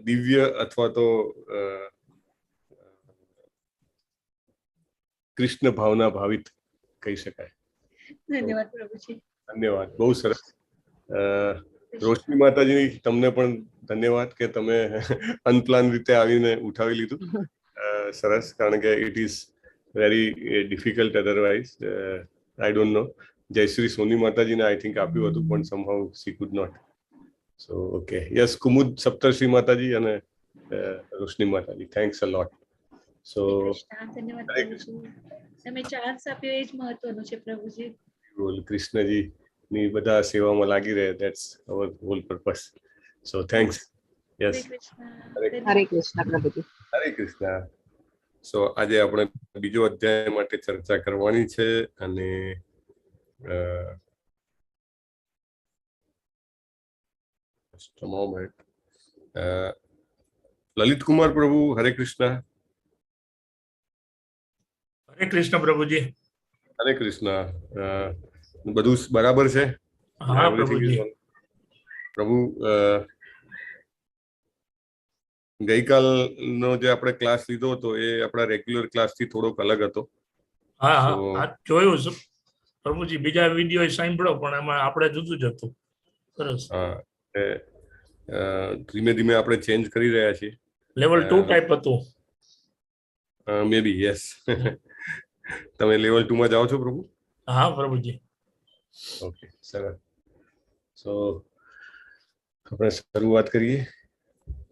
દિવ્ય અથવા તો કૃષ્ણ ભાવના ભાવિત કહી શકાય. ધન્યવાદ પ્રભુજી. ધન્યવાદ, બહુ સરસ. રોશની માતાજી, તમને પણ ધન્યવાદ કે તમે અનપ્લાન રીતે આવીને ઉઠાવી લીધું. સરસ, કારણ કે it is very difficult otherwise. I don't know, Jayashree Soni માતાજીને I think આપ્યું હતું, પણ somehow she could not. So okay, yes, Kumud Saptarshi માતાજી અને રોશની માતાજી, thanks a lot. સો ધન્યવાદ પ્રભુજી, તમે ચાન્સ આપ્યો એ જ મહત્વનું છે પ્રભુજી. બોલ કૃષ્ણજી ની બધા સેવામાં લાગી રહે, that's our whole purpose. So thanks, yes. Hare Krishna Prabhuji. Hare Krishna. સો આજે આપણે બીજો અધ્યાય માટે ચર્ચા કરવાની છે અને મોમેન્ટ, લલિત કુમાર પ્રભુ, હરે કૃષ્ણ. હરે કૃષ્ણ પ્રભુજી. હરે કૃષ્ણ. બધું બરાબર છે? હા પ્રભુજી. પ્રભુ, ગઈકાલનો જે આપણે ક્લાસ લીધો હતો એ આપણા રેગ્યુલર ક્લાસથી થોડોક અલગ હતો. હા હા, જોયું પ્રભુજી, બીજા વિડીયો સાંભળ્યો પણ એમાં આપણે જુદું જ હતું. સરસ. હા, ધીમે ધીમે આપણે ચેન્જ કરી રહ્યા છીએ. લેવલ 2 ટાઈપ હતું. મે બી, યસ. તમે લેવલ 2 માં જાઓ છો પ્રભુ? હા પ્રભુજી. ઓકે, સરસ. સો આપણે શરૂઆત કરીએ.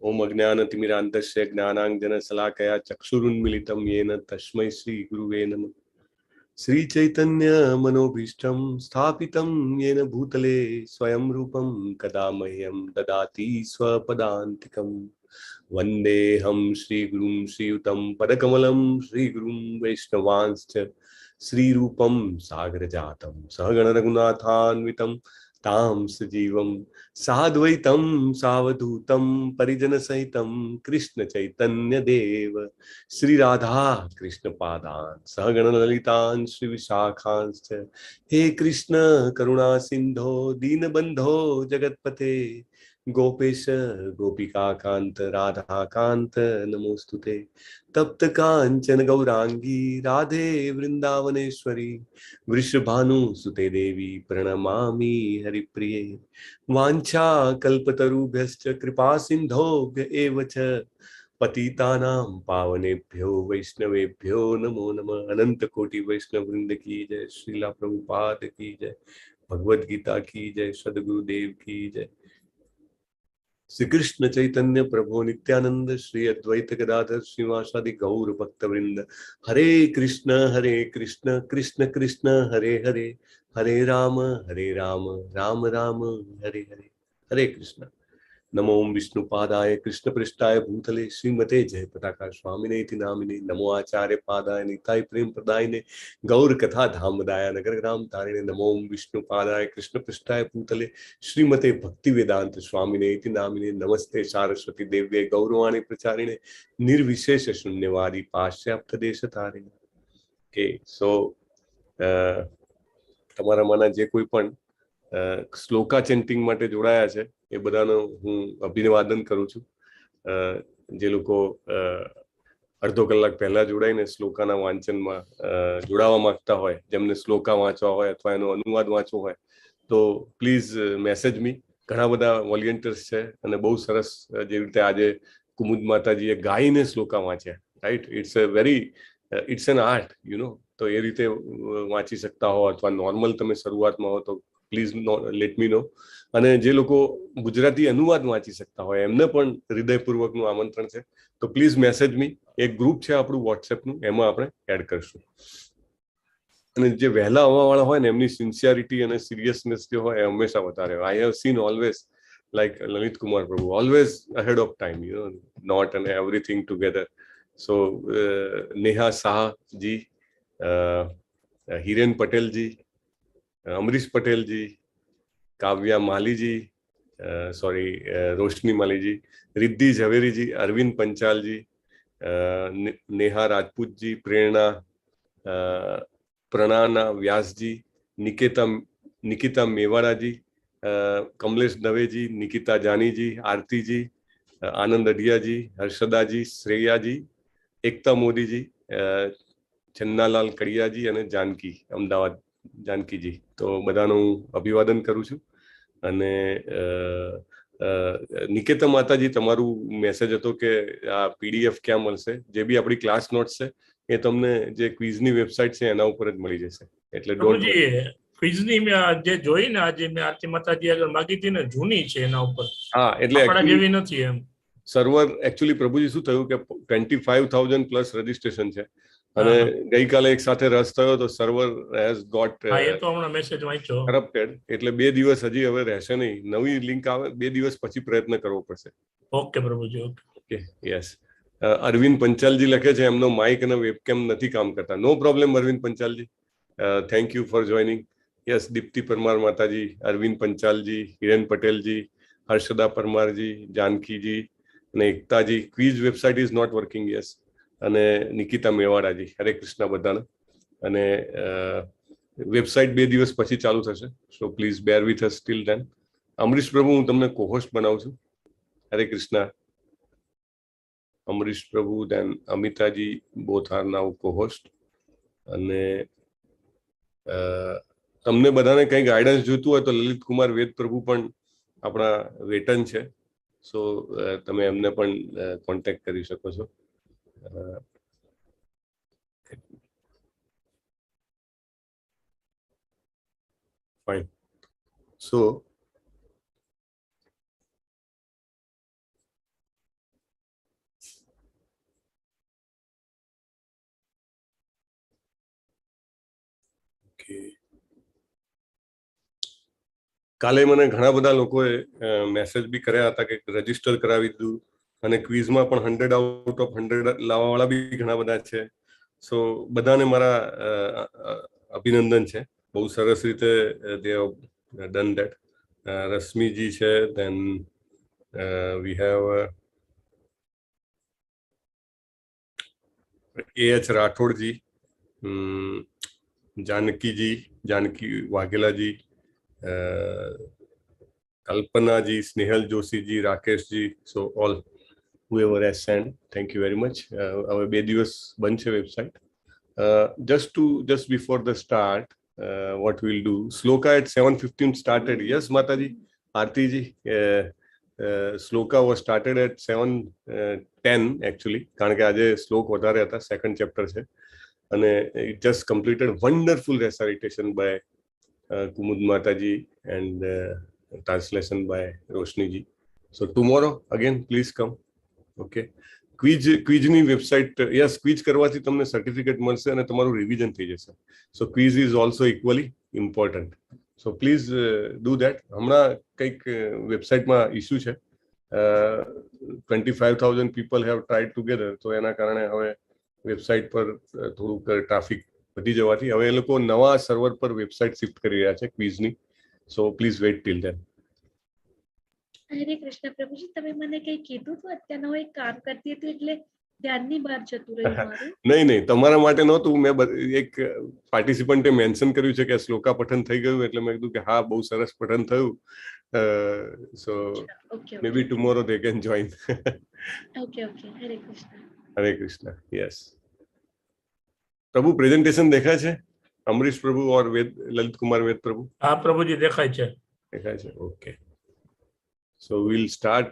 ઓમ અજ્ઞાનતિમિરાંધસ્ય જ્ઞાનાંજન શલાકયા ચક્ષુરુન્મિલિતમ યેન તસ્મૈ શ્રી ગુરુવે નમઃ. શ્રી ચૈતન્ય મનોભીષ્ટમ સ્થાપિતમ યેન ભૂતલે સ્વયં રૂપમ કદા મહ્યમ દદાતિ સ્વપદાંતિકમ. વંદેહમ શ્રી ગુરુમ શ્રીયુતમ પદકમલમ શ્રી ગુરુમ વૈષ્ણવાંશ્ચ શ્રીરૂપમ સાગરજાતમ સહગણ રઘુનાથાન્વિતમ તામ સજીવમ સાદ્વૈતમ સાવધૂતમ પરિજન સહિતમ કૃષ્ણ ચૈતન્ય દેવ શ્રી રાધા કૃષ્ણ પાદાન સહગણ લલિતાન શ્રી વિશાખાંશ્ચ. હે કૃષ્ણ કરુણા સિંધો દીનબંધો જગતપતે ગોપેશ ગોપિકાકાંત રાધાકાંત નમોસ્તુતે. તપ્ત કાંચન ગૌરાંગી રાધે વૃંદાવનેશ્વરી વૃષભાનુ સુતે દેવી પ્રણમામિ હરિપ્રિયે. વાંછા કલ્પતરુભ્યશ્ચ કૃપા સિંધોભ્ય એવ ચ પતિતાનાં પાવનેભ્યો વૈષ્ણવેભ્યો નમો નમઃ. અનંત કોટી વૈષ્ણવ વૃંદ કી જય, શ્રીલા પ્રભુપાદ કી જય, ભગવદ્ ગીતા કી જય, સદગુરુદેવ કી જય. શ્રી કૃષ્ણ ચૈતન્ય પ્રભુ નિત્યાનંદ શ્રી અદ્વૈત ગદાધર શ્રીવાસાદિ ગૌર ભક્તવૃંદ. હરે કૃષ્ણ હરે કૃષ્ણ કૃષ્ણ કૃષ્ણ હરે હરે, હરે રામ હરે રામ રામ રામ હરે હરે. હરે કૃષ્ણ. નમો ઓમ વિષ્ણુપાદાય કૃષ્ણ પૃષ્ઠાય ભૂતલે શ્રીમતે જય પતાકા સ્વામિને નામિને. નમો આચાર્ય પાદાય નિતાય પ્રેમ પ્રદાયને ગૌર કથા ધામદાય નગર ગ્રામ તારિણે. નમો ઓમ વિષ્ણુપાદાય કૃષ્ણ પૃષ્ઠાય ભૂતલે શ્રીમતે ભક્તિ વેદાંત સ્વામિને નામિને. નમસ્તે સારસ્વતી દેવ્ય ગૌરવાણી પ્રચારિણે નિર્વિશેષ શૂન્યવાદી પાશ્ચાત્ય દેશ તારિણે. ઓકે, સો તમારામાંના જે કોઈ પણ શ્લોકા ચેન્ટિંગ માટે જોડાયા છે એ બધાનો હું અભિવાદન કરું છું. જે લોકો અડધો કલાક પહેલા જોડાઈને શ્લોકાના વાંચનમાં જોડાવા માંગતા હોય, જેમને શ્લોકા વાંચવા હોય અથવા એનો અનુવાદ વાંચવો હોય, તો પ્લીઝ મેસેજ મી. ઘણા બધા વોલિયન્ટર્સ છે અને બહુ સરસ જેવી રીતે આજે કુમુદ માતાજીએ ગાઈને શ્લોકા વાંચ્યા, right? It's a very it's an art, you know. તો એ રીતે વાંચી શકતા હો અથવા નોર્મલ તમે શરૂઆતમાં હો તો પ્લીઝ let me નો. અને જે લોકો ગુજરાતી અનુવાદ વાંચી શકતા હોય એમને પણ હૃદયપૂર્વકનું આમંત્રણ છે, તો પ્લીઝ મેસેજ મી. એક ગ્રુપ છે આપણું વોટ્સએપનું, એમાં આપણે એડ કરશું. અને જે વહેલા આવવાવાળા હોય ને એમની સિન્સિયરિટી અને સિરિયસનેસ જે હોય એ હંમેશા વધારે હોય. I have seen always like Lalit Kumar Prabhu always ahead of time, you know, not and everything together. So Neha Shahji, Hiren Patelji, Amrish Patelji, Kavya Maliji, sorry Roshni Maliji, Riddhi Zaveriji, Arvind Panchalji, Neha Rajputji, Prerna Pranana Vyasji, Nikita Mewadaji, Kamlesh Daveji, Nikita Janiji, Aartiji, આનંદ અઢિયાજી, હર્ષદાજી, શ્રેયાજી, એકતા મોદીજી, ચન્નાલાલ કડિયાજી અને જાનકી, અમદાવાદ જાનકીજી. તો બધાનું હું અભિવાદન કરું છું. અને નિકેતા માતાજી, તમારું મેસેજ હતો કે આ પીડીએફ ક્યાં મળશે? જે બી આપણી ક્લાસ નોટ્સ છે એ તમને જે ક્વિઝની વેબસાઇટ છે એના ઉપર જ મળી જશે, એટલે don't. પ્રભુજી, ક્વિઝની મેં જે જોઈ ને, આજે મેં આરતી માતાજી આગળ માગી હતી ને, જૂની છે એના ઉપર. હા, એટલે આપણા જેવી નથી એમ. સર્વર એકચ્યુઅલી પ્રભુજી શું થયું કે 25,000 પ્લસ રજીસ્ટ્રેશન છે અને ગઈકાલે એક સાથે રશ થયો તો સર્વર હેઝ ગોટ હા, એ તો હમણાં મેસેજ વાંચ્યો. કરપ્ટેડ, એટલે 2 દિવસ હજી હવે રહેશે નહીં. નવી લિંક આવે 2 દિવસ પછી પ્રયત્ન કરવો પડશે. ઓકે પ્રભુજી, ઓકે. Okay, yes. અરવિંદ પંચાલજી લખે છે, એમનો માઇક અને વેબકેમ નથી કામ કરતા. નો પ્રોબ્લેમ અરવિંદ પંચાલજી, thank you for joining. Yes, Deepti Parmar Mataji, Arvind પંચાલજી, હિરેન પટેલજી, હર્ષદા પરમારજી, જાનકીજી અને એકતાજી. Quiz website is not working, yes. અને નિકિતા મેવાડાજી, હરે કૃષ્ણ બધાને. અને વેબસાઇટ 2 દિવસ પછી ચાલુ થશે, so please bear with us till then. Amrish પ્રભુ, હું તમને કોહોસ્ટ બનાવું છું. હરે કૃષ્ણ અમરીશ પ્રભુ, દેન અમિતાજી, both are now co-host. અને તમને બધાને કંઈ ગાઈડન્સ જોઈતું હોય તો લલિત કુમાર વેદ પ્રભુ પણ આપણા વેટન છે, સો તમે એમને પણ કોન્ટેક્ટ કરી શકો છો. Fine, so okay. કાલે મને ઘણા બધા લોકોએ મેસેજ બી કર્યા હતા કે રજીસ્ટર કરાવી દીધું અને ક્વિઝમાં પણ 100 આઉટ ઓફ 100 લાવવાવાળા બી ઘણા બધા છે. સો બધાને મારા અભિનંદન છે. બહુ સરસ રીતે they done that. રશ્મિજી છે, then we have A H રાઠોડજી, Janakiji, Janaki વાઘેલાજી, Kalpanaji, Snehal Joshiji, Rakeshji. So all whoever has sent, thank you very much. હવે 2 દિવસ બંધ છે website. Just before the start, what we'll do, shloka at 7:15 started. Yes Mataji, Aartiji, shloka was started at 7:10 actually, કારણ કે આજે શ્લોક વધારે હતા, સેકન્ડ ચેપ્ટર છે. અને it just completed. Wonderful recitation by Kumud Mataji and translation by Roshniji. So tomorrow again please come, okay? ક્વિઝની website, yes, quiz કરવાથી તમને સર્ટિફિકેટ મળશે અને તમારું રિવિઝન થઈ જશે. So quiz is also equally important, so please do that. હમણાં કંઈક વેબસાઇટમાં issue છે, 25,000 people have tried together, તો એના કારણે હવે વેબસાઇટ પર થોડુંક ટ્રાફિક વધી જવાથી હવે એ લોકો નવા સર્વર પર વેબસાઇટ શિફ્ટ કરી રહ્યા છે ક્વિઝની. So please wait till then. હરે કૃષ્ણ પ્રભુજી, તમે મને કંઈ કીધું હતું? અત્યારના હું એક કામ કરતી હતી એટલે ધ્યાનની બહાર જતું રહ્યું મારું. નહીં નહીં, તમારા માટે નહોતું. મેં એક પાર્ટિસિપન્ટે મેન્શન કર્યું છે કે શ્લોકા પઠન થઈ ગયું, એટલે મેં કીધું કે હા, બહુ સરસ પઠન થયું. સો okay. Maybe tomorrow they can join. Okay okay, Hare Krishna. Hare Krishna. Yes પ્રભુ, પ્રેઝન્ટેશન દેખાય છે? અમરીશ પ્રભુ ઓર વેદ, લલિત કુમાર વેદ પ્રભુ. હા પ્રભુજી, દેખાય છે. દેખાય છે, okay. So we'll start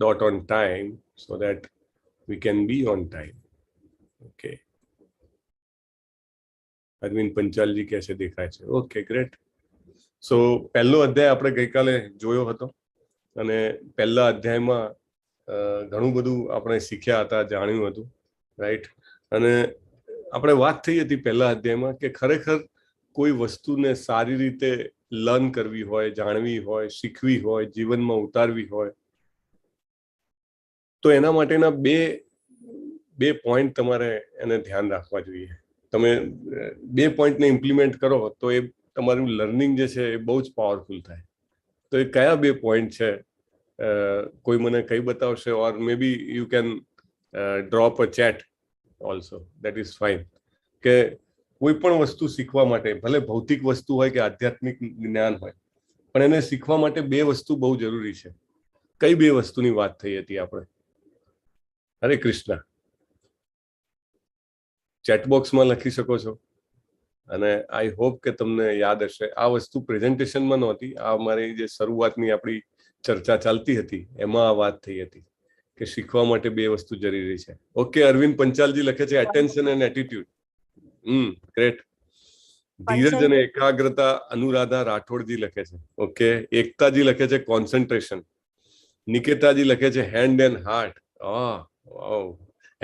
dot on time so that we can be on time, okay? Arvind પંચાલજી કહે છે દેખાય છે. Okay, great. સો પહેલો અધ્યાય આપણે ગઈકાલે જોયો હતો અને પહેલા અધ્યાયમાં ઘણું બધું આપણે શીખ્યા હતા, જાણ્યું હતું, રાઈટ? અને આપણે વાત થઈ હતી પહેલા અધ્યાયમાં કે ખરેખર કોઈ વસ્તુને સારી રીતે લર્ન કરવી હોય, જાણવી હોય, શીખવી હોય, જીવનમાં ઉતારવી હોય, તો એના માટેના બે બે પોઈન્ટ તમારે એને ધ્યાન રાખવા જોઈએ. તમે બે પોઈન્ટને ઇમ્પ્લિમેન્ટ કરો તો એ તમારું લર્નિંગ જે છે એ બહુ જ પાવરફુલ થાય. તો એ કયા બે પોઈન્ટ છે, કોઈ મને કઈ બતાવશે? Or maybe you can drop a chat also, that is fine, કે કોઈ પણ વસ્તુ શીખવા માટે, ભલે ભૌતિક વસ્તુ હોય કે આધ્યાત્મિક જ્ઞાન હોય, પણ એને શીખવા માટે બે વસ્તુ બહુ જરૂરી છે. કઈ બે વસ્તુની વાત થઈ હતી આપણે? હરે કૃષ્ણ. ચેટ બોક્સમાં લખી શકો છો અને I hope કે તમને યાદ હશે. આ વસ્તુ પ્રેઝન્ટેશનમાં નહોતી. આ મારી જે શરૂઆતની આપણી ચર્ચા ચાલતી હતી એમાં આ વાત થઈ હતી કે શીખવા માટે બે વસ્તુ જરૂરી છે. ઓકે, અરવિંદ પંચાલજી લખે છે એટેન્શન એન્ડ એટીટ્યુડ. ગ્રેટ. ધીરજ અને એકાગ્રતા અનુરાધા રાઠોડજી લખે છે. ઓકે, એકતાજી લખે છે કોન્સન્ટ્રેશન. નિકેતાજી લખે છે હેન્ડ એન્ડ હાર્ટ. આ વાવ,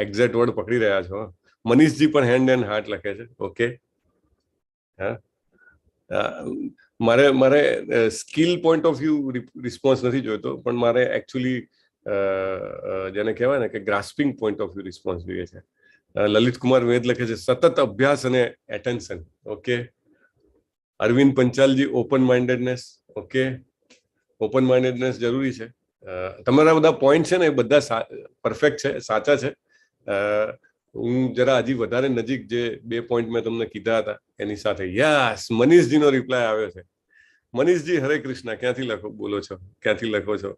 એક્ઝેક્ટ વર્ડ પકડી રહ્યા છો. મનીષજી પણ હેન્ડ એન્ડ હાર્ટ લખે છે. ઓકે, હા, મારે મારે skill point of view response નથી જોઈતો, પણ મારે એકચ્યુઅલી જેને કહેવાય ને કે grasping point of view response જોઈએ છે. લલિત કુમાર વેદ લખે છે સતત અભ્યાસ અને એટેન્શન. ઓકે, અરવિંદ પંચાલજી open mindedness. Okay, open mindedness જરૂરી છે. તમારા બધા પોઈન્ટ છે ને એ બધા પરફેક્ટ છે, સાચા છે. હું જરા હજી વધારે નજીક જે બે પોઈન્ટ મેં તમને કીધા હતા એની સાથે. યસ, મનીષજીનો રિપ્લાય આવ્યો છે. મનીષજી, હરે કૃષ્ણ. ક્યાંથી લખો બોલો છો? ક્યાંથી લખો છો?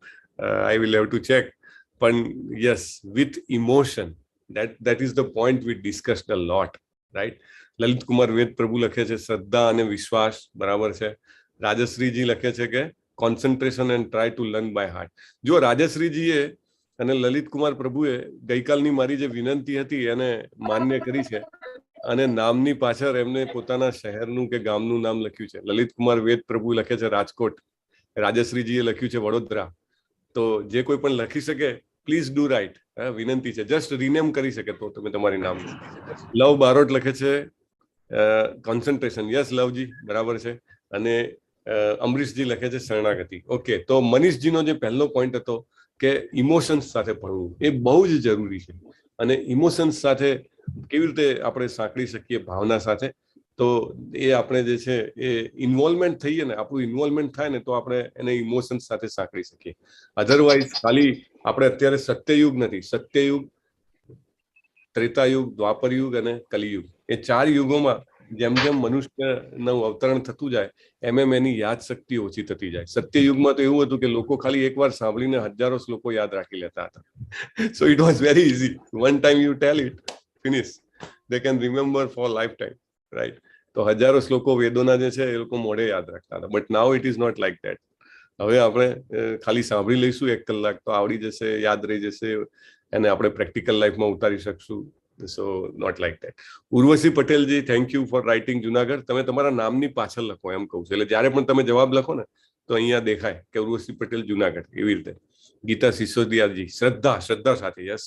I will have to check, પણ yes, with emotion, that is the point we discussed a lot, right? Lalit Kumar વેદ પ્રભુ લખે છે શ્રદ્ધા અને વિશ્વાસ, બરાબર છે. રાજશ્રીજી લખે છે કે concentration and try to learn by heart. જો રાજશ્રીજીએ અને લલિત કુમાર પ્રભુએ ગઈકાલની મારી જે વિનંતી હતી એને માન્ય કરી છે અને નામની પાછળ એમને પોતાના શહેરનું કે ગામનું નામ લખ્યું છે. લલિત કુમાર વેદ પ્રભુ લખે છે રાજકોટ, રાજશ્રીજીએ લખ્યું છે વડોદરા. તો જે કોઈ પણ લખી શકે, પ્લીઝ do right, વિનંતી છે. જસ્ટ રિનેમ કરી શકે તો તમે તમારી નામ. લવ બારોટ લખે છે કોન્સન્ટ્રેશન. યસ લવજી, બરાબર છે. અને અમરીશજી લખે છે શરણાગતિ. ઓકે, તો મનીષજીનો જે પહેલો પોઈન્ટ હતો કે ઇમોશન્સ સાથે ભણવું એ બહુ જ જરૂરી છે અને ઇમોશન્સ સાથે કેવી રીતે આપણે સાંકળી શકીએ ભાવના સાથે, તો એ આપણે જે છે એ ઇન્વોલ્વમેન્ટ થઈએ ને, આપણું ઇન્વોલ્વમેન્ટ થાય ને તો આપણે એને ઇમોશન્સ સાથે સાંકળી શકીએ. અધરવાઇઝ ખાલી આપણે અત્યારે સત્યયુગ નથી. સત્યયુગ, ત્રેતાયુગ, દ્વાપર યુગ અને કલિયુગ, એ ચાર યુગોમાં જેમ જેમ મનુષ્યનું અવતરણ થતું જાય એમ એમ એની યાદ શક્તિ ઓછી થતી જાય. સત્યયુગમાં તો એવું હતું કે લોકો ખાલી એકવાર સાંભળીને હજારો શ્લોકો યાદ રાખી લેતા હતા. So it was very easy. One time you tell it, finish, they can remember for life time, right? તો હજારો શ્લોકો વેદોના જે છે એ લોકો મોઢે યાદ રાખતા હતા, but now it is not like that. હવે આપણે ખાલી સાંભળી લઈશું એક કલાક તો આવડી જશે, યાદ રહી જશે અને આપણે પ્રેક્ટિકલ લાઈફમાં ઉતારી શકશું. સો not like that. Urvashi Patelji, thank you for writing Junagadh. તમે તમારા નામની પાછળ લખો એમ કહું છું, એટલે જ્યારે પણ તમે જવાબ લખો ને તો અહીંયા દેખાય કે ઉર્વશી પટેલ, જુનાગઢ, એવી રીતે. ગીતા સિસોદિયાજી, શ્રદ્ધા, શ્રદ્ધા સાથે. Yes,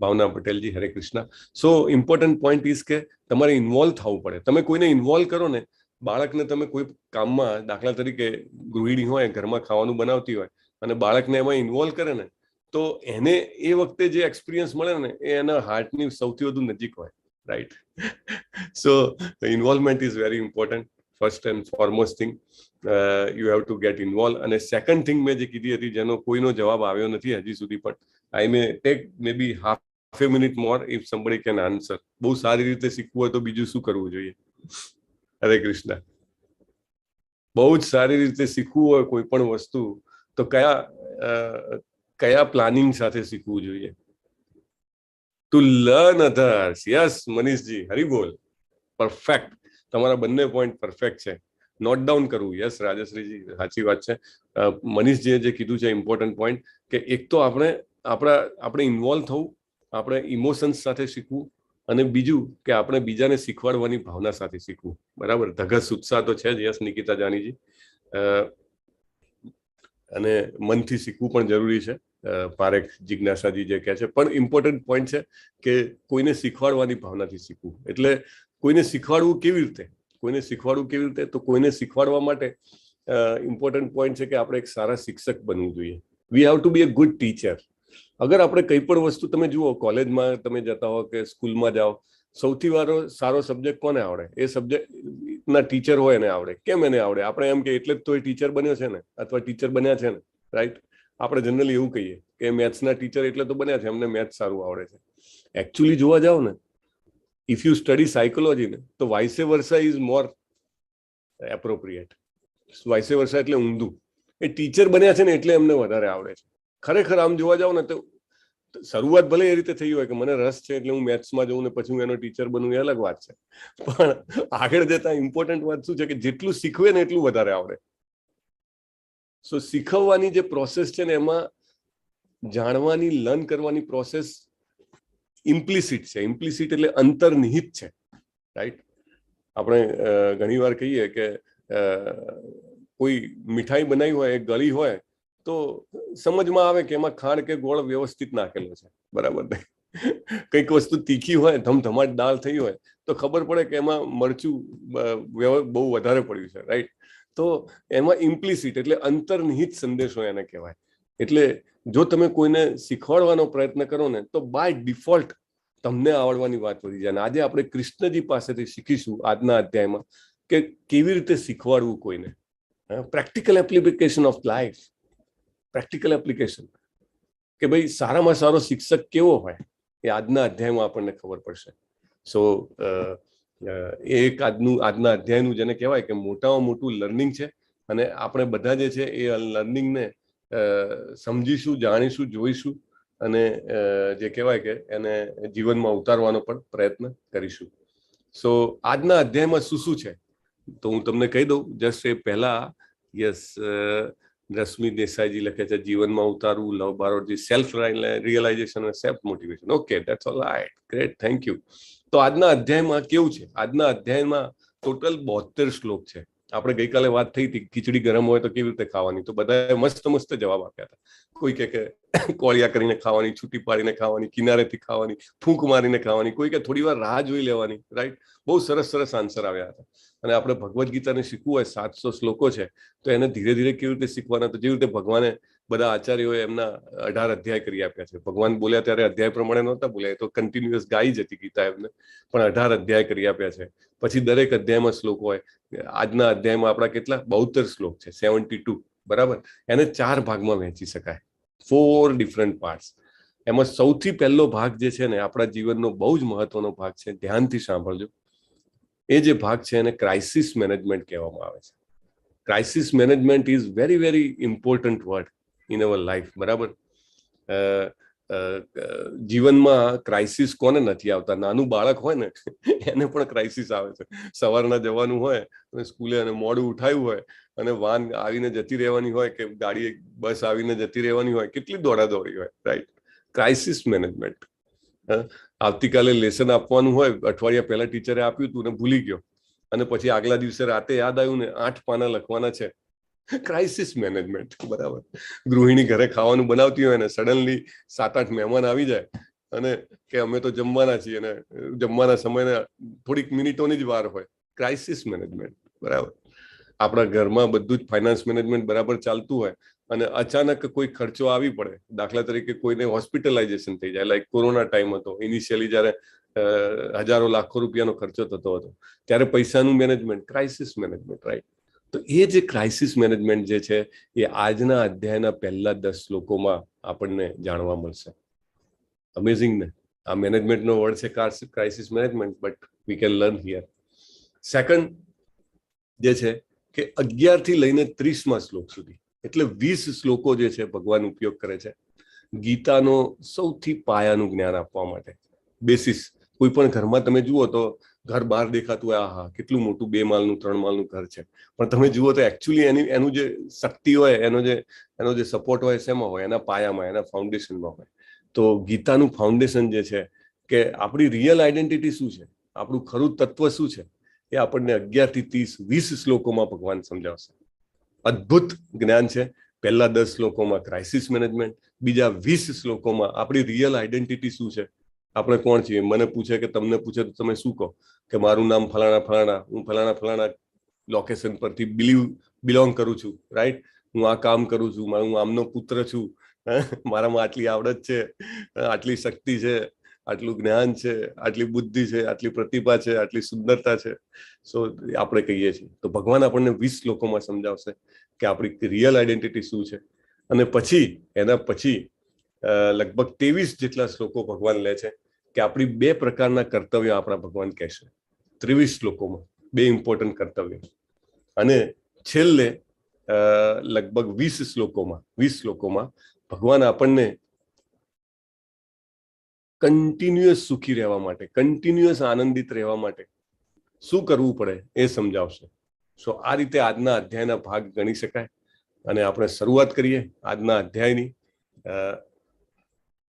Bhavna પટેલજી, Hare Krishna. So important point is કે તમારે ઇન્વોલ્વ થવું પડે. તમે કોઈને ઇન્વોલ્વ કરો ને, બાળકને તમે કોઈ કામમાં, દાખલા તરીકે ગૃહિણી હોય, ઘરમાં ખાવાનું બનાવતી હોય અને બાળકને એમાં ઇન્વોલ્વ કરે ને, તો એને એ વખતે જે એક્સપિરિયન્સ મળે ને એ એના હાર્ટની સૌથી વધુ નજીક હોય, right? So involvement is very important. First and foremost thing, you have to get involve. અને સેકન્ડ થિંગ મેં જે કીધી હતી, જેનો કોઈનો જવાબ આવ્યો નથી હજી સુધી, પણ I may take maybe half a minute more if somebody can answer. બહુ સારી રીતે શીખવું હોય તો બીજું શું કરવું જોઈએ? હરે કૃષ્ણ. બહુ જ સારી રીતે શીખવું હોય કોઈ પણ વસ્તુ તો કયા કયા પ્લાનિંગ સાથે શીખવું જોઈએ? To learn others. Yes, Manishji, Haribol. Perfect, તમારા બંને પોઈન્ટ પરફેક્ટ છે. નોટ ડાઉન કરવું. યસ રાજશ્રીજી, સાચી વાત છે. મનીષજીએ જે કીધું છે ઇમ્પોર્ટન્ટ પોઈન્ટ કે એક તો આપણે આપણા આપણે ઇન્વોલ્વ થવું, આપણે ઇમોશન્સ સાથે શીખવું અને બીજું કે આપણે બીજાને શીખવાડવાની ભાવના સાથે શીખવું, બરાબર? ધગસ, ઉત્સાહ તો છે જ. યસ નિકિતા જાનીજી. અને મનથી શીખવું પણ જરૂરી છે, પારેખ જિજ્ઞાસાજી જે કહે છે. પણ ઇમ્પોર્ટન્ટ પોઈન્ટ છે કે કોઈને શીખવાડવાની ભાવનાથી શીખવું. એટલે કોઈને શીખવાડવું કેવી રીતે? કોઈને શીખવાડવું કેવી રીતે? તો કોઈને શીખવાડવા માટે ઇમ્પોર્ટન્ટ પોઈન્ટ છે કે આપણે એક સારા શિક્ષક બનવું જોઈએ. We have to be a good teacher. અગર આપણે કંઈ પણ વસ્તુ, તમે જુઓ, કોલેજમાં તમે જતા હો કે સ્કૂલમાં જાઓ, સૌથી વારો સારો સબ્જેક્ટ કોને આવડે? એ સબ્જેક્ટના ટીચર હોય એને આવડે. કેમ એને આવડે? આપણે એમ કે એટલે જ તો એ ટીચર બન્યો છે ને અથવા ટીચર બન્યા છે ને, રાઈટ? આપણે જનરલી એવું કહીએ કે મેથ્સના ટીચર એટલે તો બન્યા છે, એમને મેથ્સ સારું આવડે છે. એકચ્યુઅલી જોવા જાઓ ને, if you study psychology ને, તો vice versa is more appropriate. Vice versa એટલે ઊંધું. એ ટીચર બન્યા છે ને એટલે એમને વધારે આવડે છે. ખરેખર આમ જોવા જાવ ને તો શરૂઆત ભલે એ રીતે થઈ હોય કે મને રસ છે એટલે હું મેથ્સમાં જઉં ને પછી હું એનો ટીચર બનવું, એ અલગ વાત છે, પણ આગળ જતા ઇમ્પોર્ટન્ટ વાત શું છે કે જેટલું શીખવે ને એટલું વધારે આવડે. સો શીખવવાની જે પ્રોસેસ છે ને એમાં જાણવાની, લર્ન કરવાની પ્રોસેસ ઇમ્પ્લિસિટ છે. ઇમ્પ્લિસિટ એટલે અંતર્નિહિત છે, રાઈટ? આપણે ઘણી વાર કહીએ કે કોઈ મીઠાઈ બનાવી હોય, એ ગળી હોય તો સમજમાં આવે કે એમાં ખાંડ કે ગોળ વ્યવસ્થિત નાખેલો છે, બરાબર ને? કંઈક વસ્તુ તીખી હોય, ધમધમાટ દાળ થઈ હોય તો ખબર પડે કે એમાં મરચું બહુ વધારે પડ્યું છે, રાઈટ? તો એમાં ઇમ્પ્લિસિટ એટલે અંતર્નિહિત સંદેશો એને કહેવાય. એટલે જો તમે કોઈને શીખવાડવાનો પ્રયત્ન કરો ને તો બાય ડિફોલ્ટ તમને આવડવાની વાત વધી જાય. અને આજે આપણે કૃષ્ણજી પાસેથી શીખીશું આજના અધ્યાયમાં કે કેવી રીતે શીખવાડવું કોઈને, practical application of life, practical application કે ભાઈ સારામાં સારો શિક્ષક કેવો હોય એ આજના અધ્યાયમાં આપણને ખબર પડશે. સો એક આજના અધ્યાયનું જેને કહેવાય કે મોટામાં મોટું લર્નિંગ છે, અને આપણે બધા જે છે એ લર્નિંગને સમજીશું, જાણીશું, જોઈશું અને જે કહેવાય કે એને જીવનમાં ઉતારવાનો પણ પ્રયત્ન કરીશું. સો આજના અધ્યાયમાં શું શું છે તો હું તમને કહી દઉં જસ્ટ એ પહેલા. યસ, રશ્મિ દેસાઈજી લખે છે જીવનમાં ઉતારવું, લવ બારોટજી સેલ્ફ રિયલાઇઝેશન અને self motivation. Okay, that's all right, great, thank you. તો આજના અધ્યાયમાં કેવું છે? આજના અધ્યાયમાં ટોટલ 72 શ્લોક છે. આપણે ગઈકાલે વાત થઈ હતી ખીચડી ગરમ હોય તો કેવી રીતે ખાવાની, તો બધાએ મસ્ત મસ્ત જવાબ આપ્યા હતા. કોઈ કે કોળિયા કરીને ખાવાની, છૂટી પાડીને ખાવાની, કિનારેથી ખાવાની, ફૂંક મારીને ખાવાની, કોઈ કે થોડી વાર રાહ જોઈ લેવાની, રાઈટ? બહુ સરસ સરસ આન્સર આવ્યા હતા. અને આપણે ભગવદ્ ગીતાને શીખવું હોય, 700 શ્લોકો છે, તો એને ધીરે ધીરે કેવી રીતે શીખવાના? તો જેવી રીતે ભગવાને બધા આચાર્યોએ એમના 18 અધ્યાય કરી આપ્યા છે. ભગવાન બોલ્યા ત્યારે અધ્યાય પ્રમાણે નહોતા બોલ્યા, એ તો કન્ટિન્યુઅસ ગાઈ જ હતી ગીતા એમને, પણ 18 અધ્યાય કરી આપ્યા છે. પછી દરેક અધ્યાયમાં શ્લોક હોય. આજના અધ્યાયમાં આપણા કેટલા? 72 શ્લોક છે, 72, બરાબર? એને 4 ભાગમાં વહેંચી શકાય, 4 ડિફરન્ટ પાર્ટ્સ. એમાં સૌથી પહેલો ભાગ જે છે ને આપણા જીવનનો બહુ જ મહત્વનો ભાગ છે, ધ્યાનથી સાંભળજો. એ જે ભાગ છે એને ક્રાઇસિસ મેનેજમેન્ટ કહેવામાં આવે છે. Crisis management is very very important word in our life, બરાબર? જીવનમાં ક્રાઇસિસ કોને નથી આવતા? નાનું બાળક હોય ને એને પણ ક્રાઇસિસ આવે છે. સવારના જવાનું હોય અને સ્કૂલે અને મોડું ઉઠાયું હોય અને વાન આવીને જતી રહેવાની હોય કે ગાડી બસ આવીને જતી રહેવાની હોય, કેટલી દોડાદોડી હોય, રાઈટ? Crisis management. આવતીકાલે લેસન આપવાનું હોય, અઠવાડિયા પહેલા ટીચરે આપ્યું હતું ને ભૂલી ગયો, અને પછી આગલા દિવસે રાતે યાદ આવ્યું ને 8 પાના લખવાના છે. ક્રાઇસિસ મેનેજમેન્ટ, બરાબર? ગૃહિણી ઘરે ખાવાનું બનાવતી હોય ને સડનલી 7-8 મહેમાન આવી જાય અને કે અમે તો જમવાના છીએ, અને જમવાના સમયને થોડીક મિનિટોની જ વાર હોય. ક્રાઇસિસ મેનેજમેન્ટ, બરાબર? આપણા ઘરમાં બધું જ ફાઇનાન્સ મેનેજમેન્ટ બરાબર ચાલતું હોય અને અચાનક કોઈ ખર્ચો આવી પડે, દાખલા તરીકે કોઈને હોસ્પિટલાઇઝેશન થઈ જાય, લાઈક કોરોના ટાઈમ હતો ઇનિશિયલી, જ્યારે હજારો લાખો રૂપિયાનો ખર્ચો થતો હતો, ત્યારે પૈસાનું મેનેજમેન્ટ, ક્રાઇસિસ મેનેજમેન્ટ, રાઈટ? તો એ જે ક્રાઇસિસ મેનેજમેન્ટ જે છે એ આજના અધ્યાયના પહેલા 10 શ્લોકોમાં આપણને જાણવા મળશે. અમેઝિંગ ને? આ મેનેજમેન્ટનો વર્ડ છે crisis management, but we can learn here. Second જે છે કે 11 થી લઈને 30માં શ્લોક સુધી, એટલે 20 શ્લોકો જે છે ભગવાન ઉપયોગ કરે છે ગીતાનો સૌથી પાયાનું જ્ઞાન આપવા માટે. બેસિસ, કોઈ પણ ઘરમાં તમે જુઓ તો ઘર બહાર દેખાતું હોય, આહા કેટલું મોટું 2 માળનું 3 માળનું ઘર છે, પણ તમે જુઓ તો એકચ્યુઅલી એનું જે શક્તિ હોય, એનો જે સપોર્ટ હોય શેમાં હોય? એના પાયામાં, એના ફાઉન્ડેશનમાં હોય. તો ગીતાનું ફાઉન્ડેશન જે છે કે આપણી રિયલ આઈડેન્ટિટી શું છે, આપણું ખરું તત્વ શું છે, એ આપણને 11 થી 30 20 શ્લોકોમાં ભગવાન સમજાવશે. અદ્ભુત જ્ઞાન છે. પહેલા 10 શ્લોકોમાં ક્રાઇસિસ મેનેજમેન્ટ, બીજા 20 શ્લોકોમાં આપણી રિયલ આઈડેન્ટિટી શું છે, આપણે કોણ છીએ. મને પૂછે કે તમને પૂછે તો તમે શું કહો કે મારું નામ ફલાણા ફલાણા, હું ફલાણા ફલાણા લોકેશન પરથી બિલોંગ કરું છું, રાઈટ? હું આ કામ કરું છું, હું આમનો પુત્ર છું, મારામાં આટલી આવડત છે, આટલી શક્તિ છે, આટલું જ્ઞાન છે, આટલી બુદ્ધિ છે, આટલી પ્રતિભા છે, આટલી સુંદરતા છે. સો આપણે કહીએ છીએ તો ભગવાન આપણને 20 શ્લોકોમાં સમજાવશે કે આપણી રિયલ આઈડેન્ટિટી શું છે. અને પછી એના પછી લગભગ 23 જેટલા શ્લોકો ભગવાન લે છે કે આપણી 2 પ્રકારના કર્તવ્ય આપણા ભગવાન કહેશે. 23 શ્લોકોમાં 2 ઇમ્પોર્ટન્ટ કર્તવ્ય, અને છેલ્લે લગભગ 20 શ્લોકોમાં ભગવાન આપણને કન્ટિન્યુઅસ સુખી રહેવા માટે, કન્ટિન્યુઅસ આનંદિત રહેવા માટે શું કરવું પડે એ સમજાવશે. સો આ રીતે આજના અધ્યાયના ભાગ ગણી શકાય અને આપણે શરૂઆત કરીએ આજના અધ્યાયની.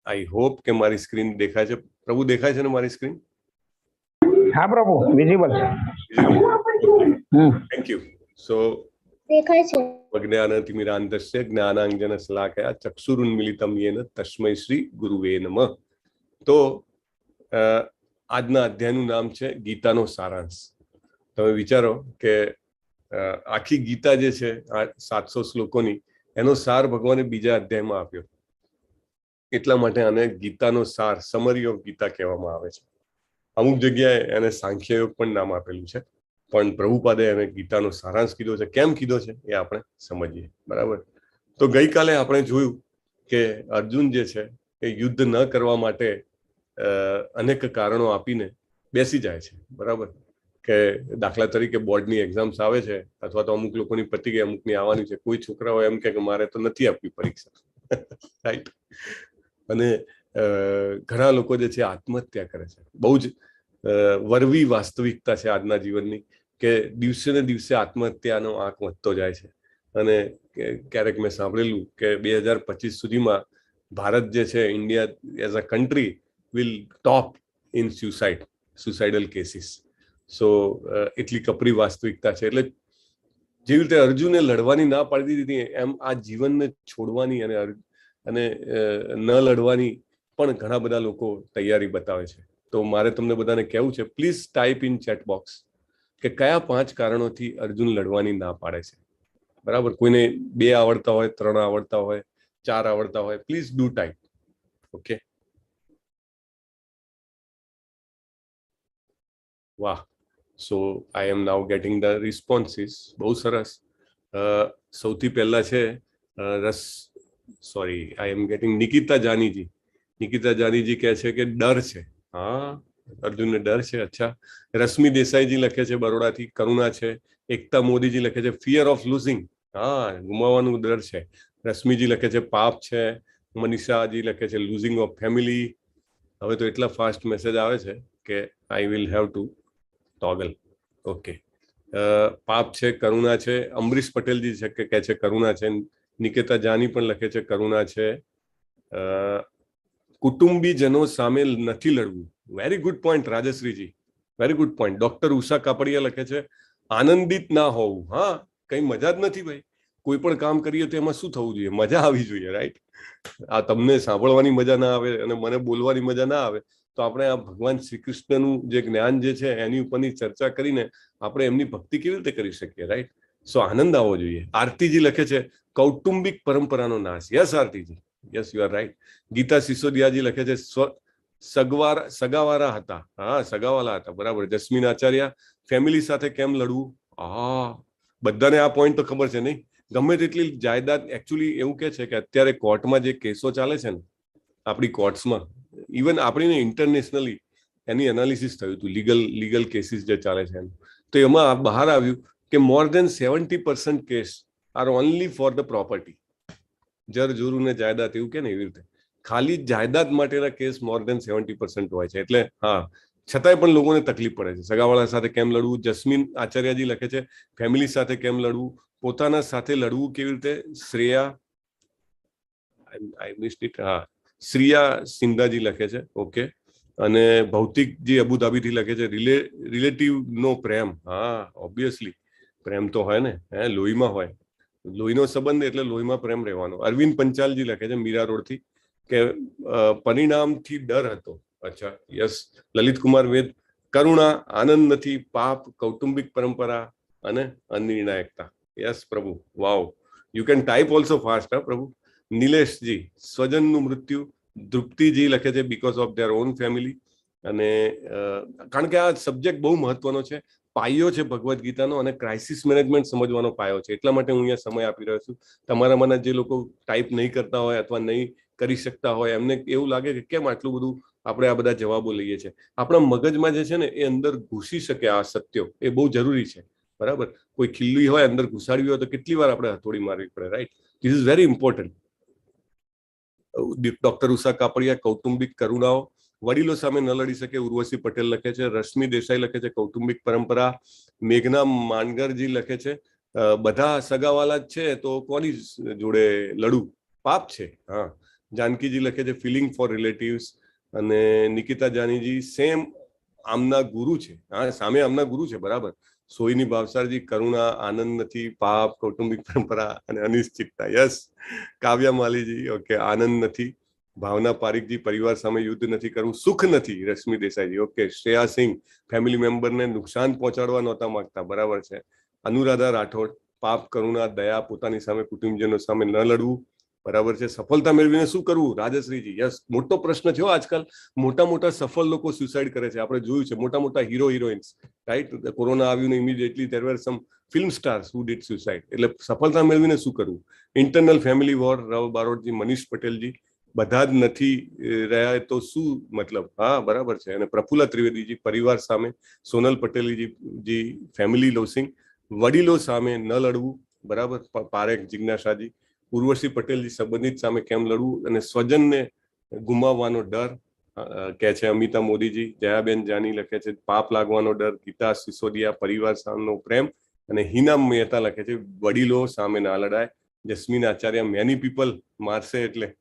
I hope કે મારી સ્ક્રીન દેખાય છે. પ્રભુ, દેખાય છે ને મારી સ્ક્રીન? હા પ્રભુ, વિઝિબલ છે. Thank you. સો દેખાય છે. અજ્ઞાનતિમિરાંધસ્ય જ્ઞાનાંજન શલાકયા ચક્ષુરુન્મિલિતમ યેન તસ્મૈ શ્રી ગુરુવે નમઃ. તો આજના અધ્યાયનું નામ છે ગીતાનો સારાંશ. તમે વિચારો કે આખી ગીતા જે છે આ 700 શ્લોકોની, એનો સાર ભગવાને બીજા અધ્યાયમાં આપ્યો. એટલા માટે આને ગીતાનો સાર, સમરી ઓફ ગીતા કહેવામાં આવે છે. અમુક જગ્યાએ એને સાંખ્યયોગ પણ નામ આપેલું છે, પણ પ્રભુપાદે એને ગીતાનો સારાંશ કીધો છે. કેમ કીધો છે એ આપણે સમજીએ, બરાબર? તો ગઈકાલે આપણે જોયું કે અર્જુન જે છે એ યુદ્ધ ન કરવા માટે અનેક કારણો આપીને બેસી જાય છે, બરાબર? કે દાખલા તરીકે બોર્ડની એક્ઝામ્સ આવે છે, અથવા તો અમુક લોકોની પતી ગઈ, અમુકની આવવાની છે. કોઈ છોકરાઓ એમ કે મારે તો નથી આપવી પરીક્ષા, રાઈટ? અને ઘણા લોકો જે છે આત્મહત્યા કરે છે. બહુ જ વરવી વાસ્તવિકતા છે આજના જીવનની કે દિવસે ને દિવસે આત્મહત્યાનો આંક વધતો જાય છે. અને ક્યારેક મેં સાંભળેલું કે 2025 સુધીમાં ભારત જે છે, India as a country will top in suicidal cases. So એટલી કપરી વાસ્તવિકતા છે. એટલે જેવી રીતે અર્જુને લડવાની ના પાડી દીધી, એમ આ જીવનને છોડવાની અને ન લડવાની પણ ઘણા બધા લોકો તૈયારી બતાવે છે. તો મારે તમને બધાને કહેવું છે, please type in chat box કે કયા 5 કારણોથી અર્જુન લડવાની ના પાડે છે, બરાબર? કોઈને 2 આવડતા હોય, 3 આવડતા હોય, 4 આવડતા હોય, પ્લીઝ do type. Okay, વાહ. So I am now getting the responses. બહુ સરસ. સૌથી પહેલા છે રસ, sorry, I am getting Nikita Janiji. Nikita Janiji કહે છે કે ડર છે. હા, અર્જુનને ડર છે. અચ્છા. રશ્મિ દેસાઈજી લખે છે બરોડાથી, કરુણા છે. એકતા મોદીજી લખે છે ફિયર ઓફ લુઝિંગ. હા, ગુમાવવાનું ડર છે. રશ્મિજી લખે છે પાપ છે. મનીષાજી લખે છે લુઝિંગ ઓફ ફેમિલી. હવે તો એટલા ફાસ્ટ મેસેજ આવે છે કે I will have to toggle. Okay, પાપ છે, કરુણા છે. અમરીશ પટેલજી છે કે કહે છે કરુણા છે. નિકેતા જાની પણ લખે છે કરુણા છે. કુટુંબીજનો સામે નથી લડવું. Very good point Rajshriji, very good point. Doctor Usha Kapadia લખે છે આનંદિત ના હોવું. હા, કઈ મજા જ નથી ભાઈ. કોઈ પણ કામ કરીએ તો એમાં શું થવું જોઈએ? મજા આવી જોઈએ, રાઈટ? આ તમને સાંભળવાની મજા ના આવે અને મને બોલવાની મજા ના આવે તો આપણે આ ભગવાન શ્રી કૃષ્ણનું જે જ્ઞાન જે છે એની ઉપરની ચર્ચા કરીને આપણે એમની ભક્તિ કેવી રીતે કરી શકીએ, રાઈટ? સો આનંદ આવવો જોઈએ. આરતીજી લખે છે કૌટુંબિક પરંપરાનો નાશ. યસ આરતીજી, yes you are right. Gita સિસોદિયાજી લખે છે સગાવારા હતા. હા, સગાવાલા હતા, બરાબર. જસ્મીન આચાર્ય, ફેમિલી સાથે કેમ લડવું? હા, બધાને આ પોઈન્ટ તો ખબર છે નહીં? ગમે તેટલી જાયદાદ, એકચ્યુઅલી એવું કે છે કે અત્યારે કોર્ટમાં જે કેસો ચાલે છે ને, આપણી કોર્ટ્સમાં, ઇવન આપણીને ઇન્ટરનેશનલી એની એનાલિસિસ થયું હતું, લીગલ કેસીસ જે ચાલે છે એનું, તો એમાં બહાર આવ્યું કે મોર દેન 70% case are only for the property. જર જોરું ને જાયદાદ એવું કે ને, એવી રીતે ખાલી જાયદાદ માટેના કેસ મોર દેન 70% હોય છે. એટલે હા, છતાંય પણ લોકોને તકલીફ પડે છે. સગાવાળા સાથે કેમ લડવું? જસ્મીન આચાર્યજી લખે છે ફેમિલી સાથે કેમ લડવું, પોતાના સાથે લડવું કેવી રીતે? Shreya, I missed it. હા, શ્રિયા સિંધાજી લખે છે, ઓકે. અને ભૌતિકજી અબુધાબીથી લખે છે રિલેટિવ નો પ્રેમ. હા, ઓબ્વિયસલી પ્રેમ તો હોય ને, હે, લોહીમાં હોય, લોહીનો સંબંધ એટલે લોહીમાં પ્રેમ રહેવાનો. અરવિંદ પંચાલજી લખે છે મીરા રોડથી કે પરિણામથી ડર હતો. અચ્છા, યસ. લલિત કુમાર વેદ, કરુણા, આનંદ નથી, પાપ, કૌટુંબિક પરંપરા અને અનિર્ણાયકતા. યસ પ્રભુ, wow, you can type also fast. હા પ્રભુ. નિલેશજી, સ્વજનનું મૃત્યુ. ધ્રુપ્તિજી લખે છે because of their own family. અને કારણ કે આ સબ્જેક્ટ બહુ મહત્વનો છે, પાયો છે ભગવદ્ ગીતાનો અને ક્રાઇસિસ મેનેજમેન્ટ સમજવાનો પાયો છે, એટલા માટે હું અહીંયા સમય આપી રહ્યો છું. તમારામાંના જે લોકો ટાઈપ નહીં કરતા હોય અથવા નહીં કરી શકતા હોય, એમને એવું લાગે કે કેમ આટલું બધું આપણે આ બધા જવાબો લઈએ છીએ. આપણા મગજમાં જે છે ને એ અંદર ઘૂસી શકે આ સત્યો, એ બહુ જરૂરી છે, બરાબર? કોઈ ખિલ્લી હોય અંદર ઘુસાડવી હોય તો કેટલી વાર આપણે હથોડી મારવી પડે, right? This is very important. Doctor Usha Kapadia, કૌટુંબિક કરુણાઓ. વડીલો સામે ન લડી શકે, ઉર્વશી પટેલ લખે છે. રશ્મિ દેસાઈ લખે છે, કૌટુંબિક પરંપરા. મેઘના માનગરજી લખે છે, બધા સગાવાલા જ છે તો કોની જોડે લડું, પાપ છે. હા, જાનકીજી લખે છે, ફિલિંગ ફોર રિલેટિવ્સ. અને નિકિતા જાનીજી, સેમ આમના ગુરુ છે. હા, સામે આમના ગુરુ છે, બરાબર. સોઈની ભાવસારજી, કરુણા, આનંદ નથી, પાપ, કૌટુંબિક પરંપરા અને અનિશ્ચિતતા. યસ. કાવ્યા માલીજી, ઓકે, આનંદ નથી. ભાવના પારીખજી, પરિવાર સામે યુદ્ધ નથી કરવું, સુખ નથી. રશ્મિ દેસાઈજી, ઓકે. શ્રેયા સિંહ, ફેમિલી મેમ્બરને નુકસાન પહોંચાડવા નહોતા માંગતા, બરાબર છે. અનુરાધા રાઠોડ, પાપ, કરુણા, દયા, પોતાની સામે, કુટુંબજનો સામે ન લડવું, બરાબર છે. સફળતા મેળવીને શું કરવું? રાજશ્રીજી, યસ, મોટો પ્રશ્ન છે હો. આજકાલ મોટા મોટા સફળ લોકો સુસાઇડ કરે છે, આપણે જોયું છે, મોટા મોટા હીરો હિરોઈન્સ, રાઈટ? કોરોના આવ્યું ને immediately there were some film stars who did suicide. એટલે સફળતા મેળવીને શું કરવું? ઇન્ટરનલ ફેમિલી વોર, રવ બારોટજી. મનીષ પટેલજી, બધા જ નથી રહ્યા તો શું મતલબ? હા, બરાબર છે. અને પ્રફુલ્લા ત્રિવેદીજી, પરિવાર સામે. સોનલ પટેલજી જી, ફેમિલી લોસિંગ. વડીલો સામે ન લડવું, બરાબર. પારેખ જિજ્ઞાસાજી. ઉર્વશી પટેલજી, સંબંધિત સામે કેમ લડવું? અને સ્વજનને ગુમાવવાનો ડર કે છે અમિતા મોદીજી. જયાબેન જાની લખે છે, પાપ લાગવાનો ડર. ગીતા સિસોદિયા, પરિવાર સામેનો પ્રેમ. અને હિના મહેતા લખે છે, વડીલો સામે ના લડાય. જસ્મીન આચાર્ય, મેની પીપલ મારશે એટલે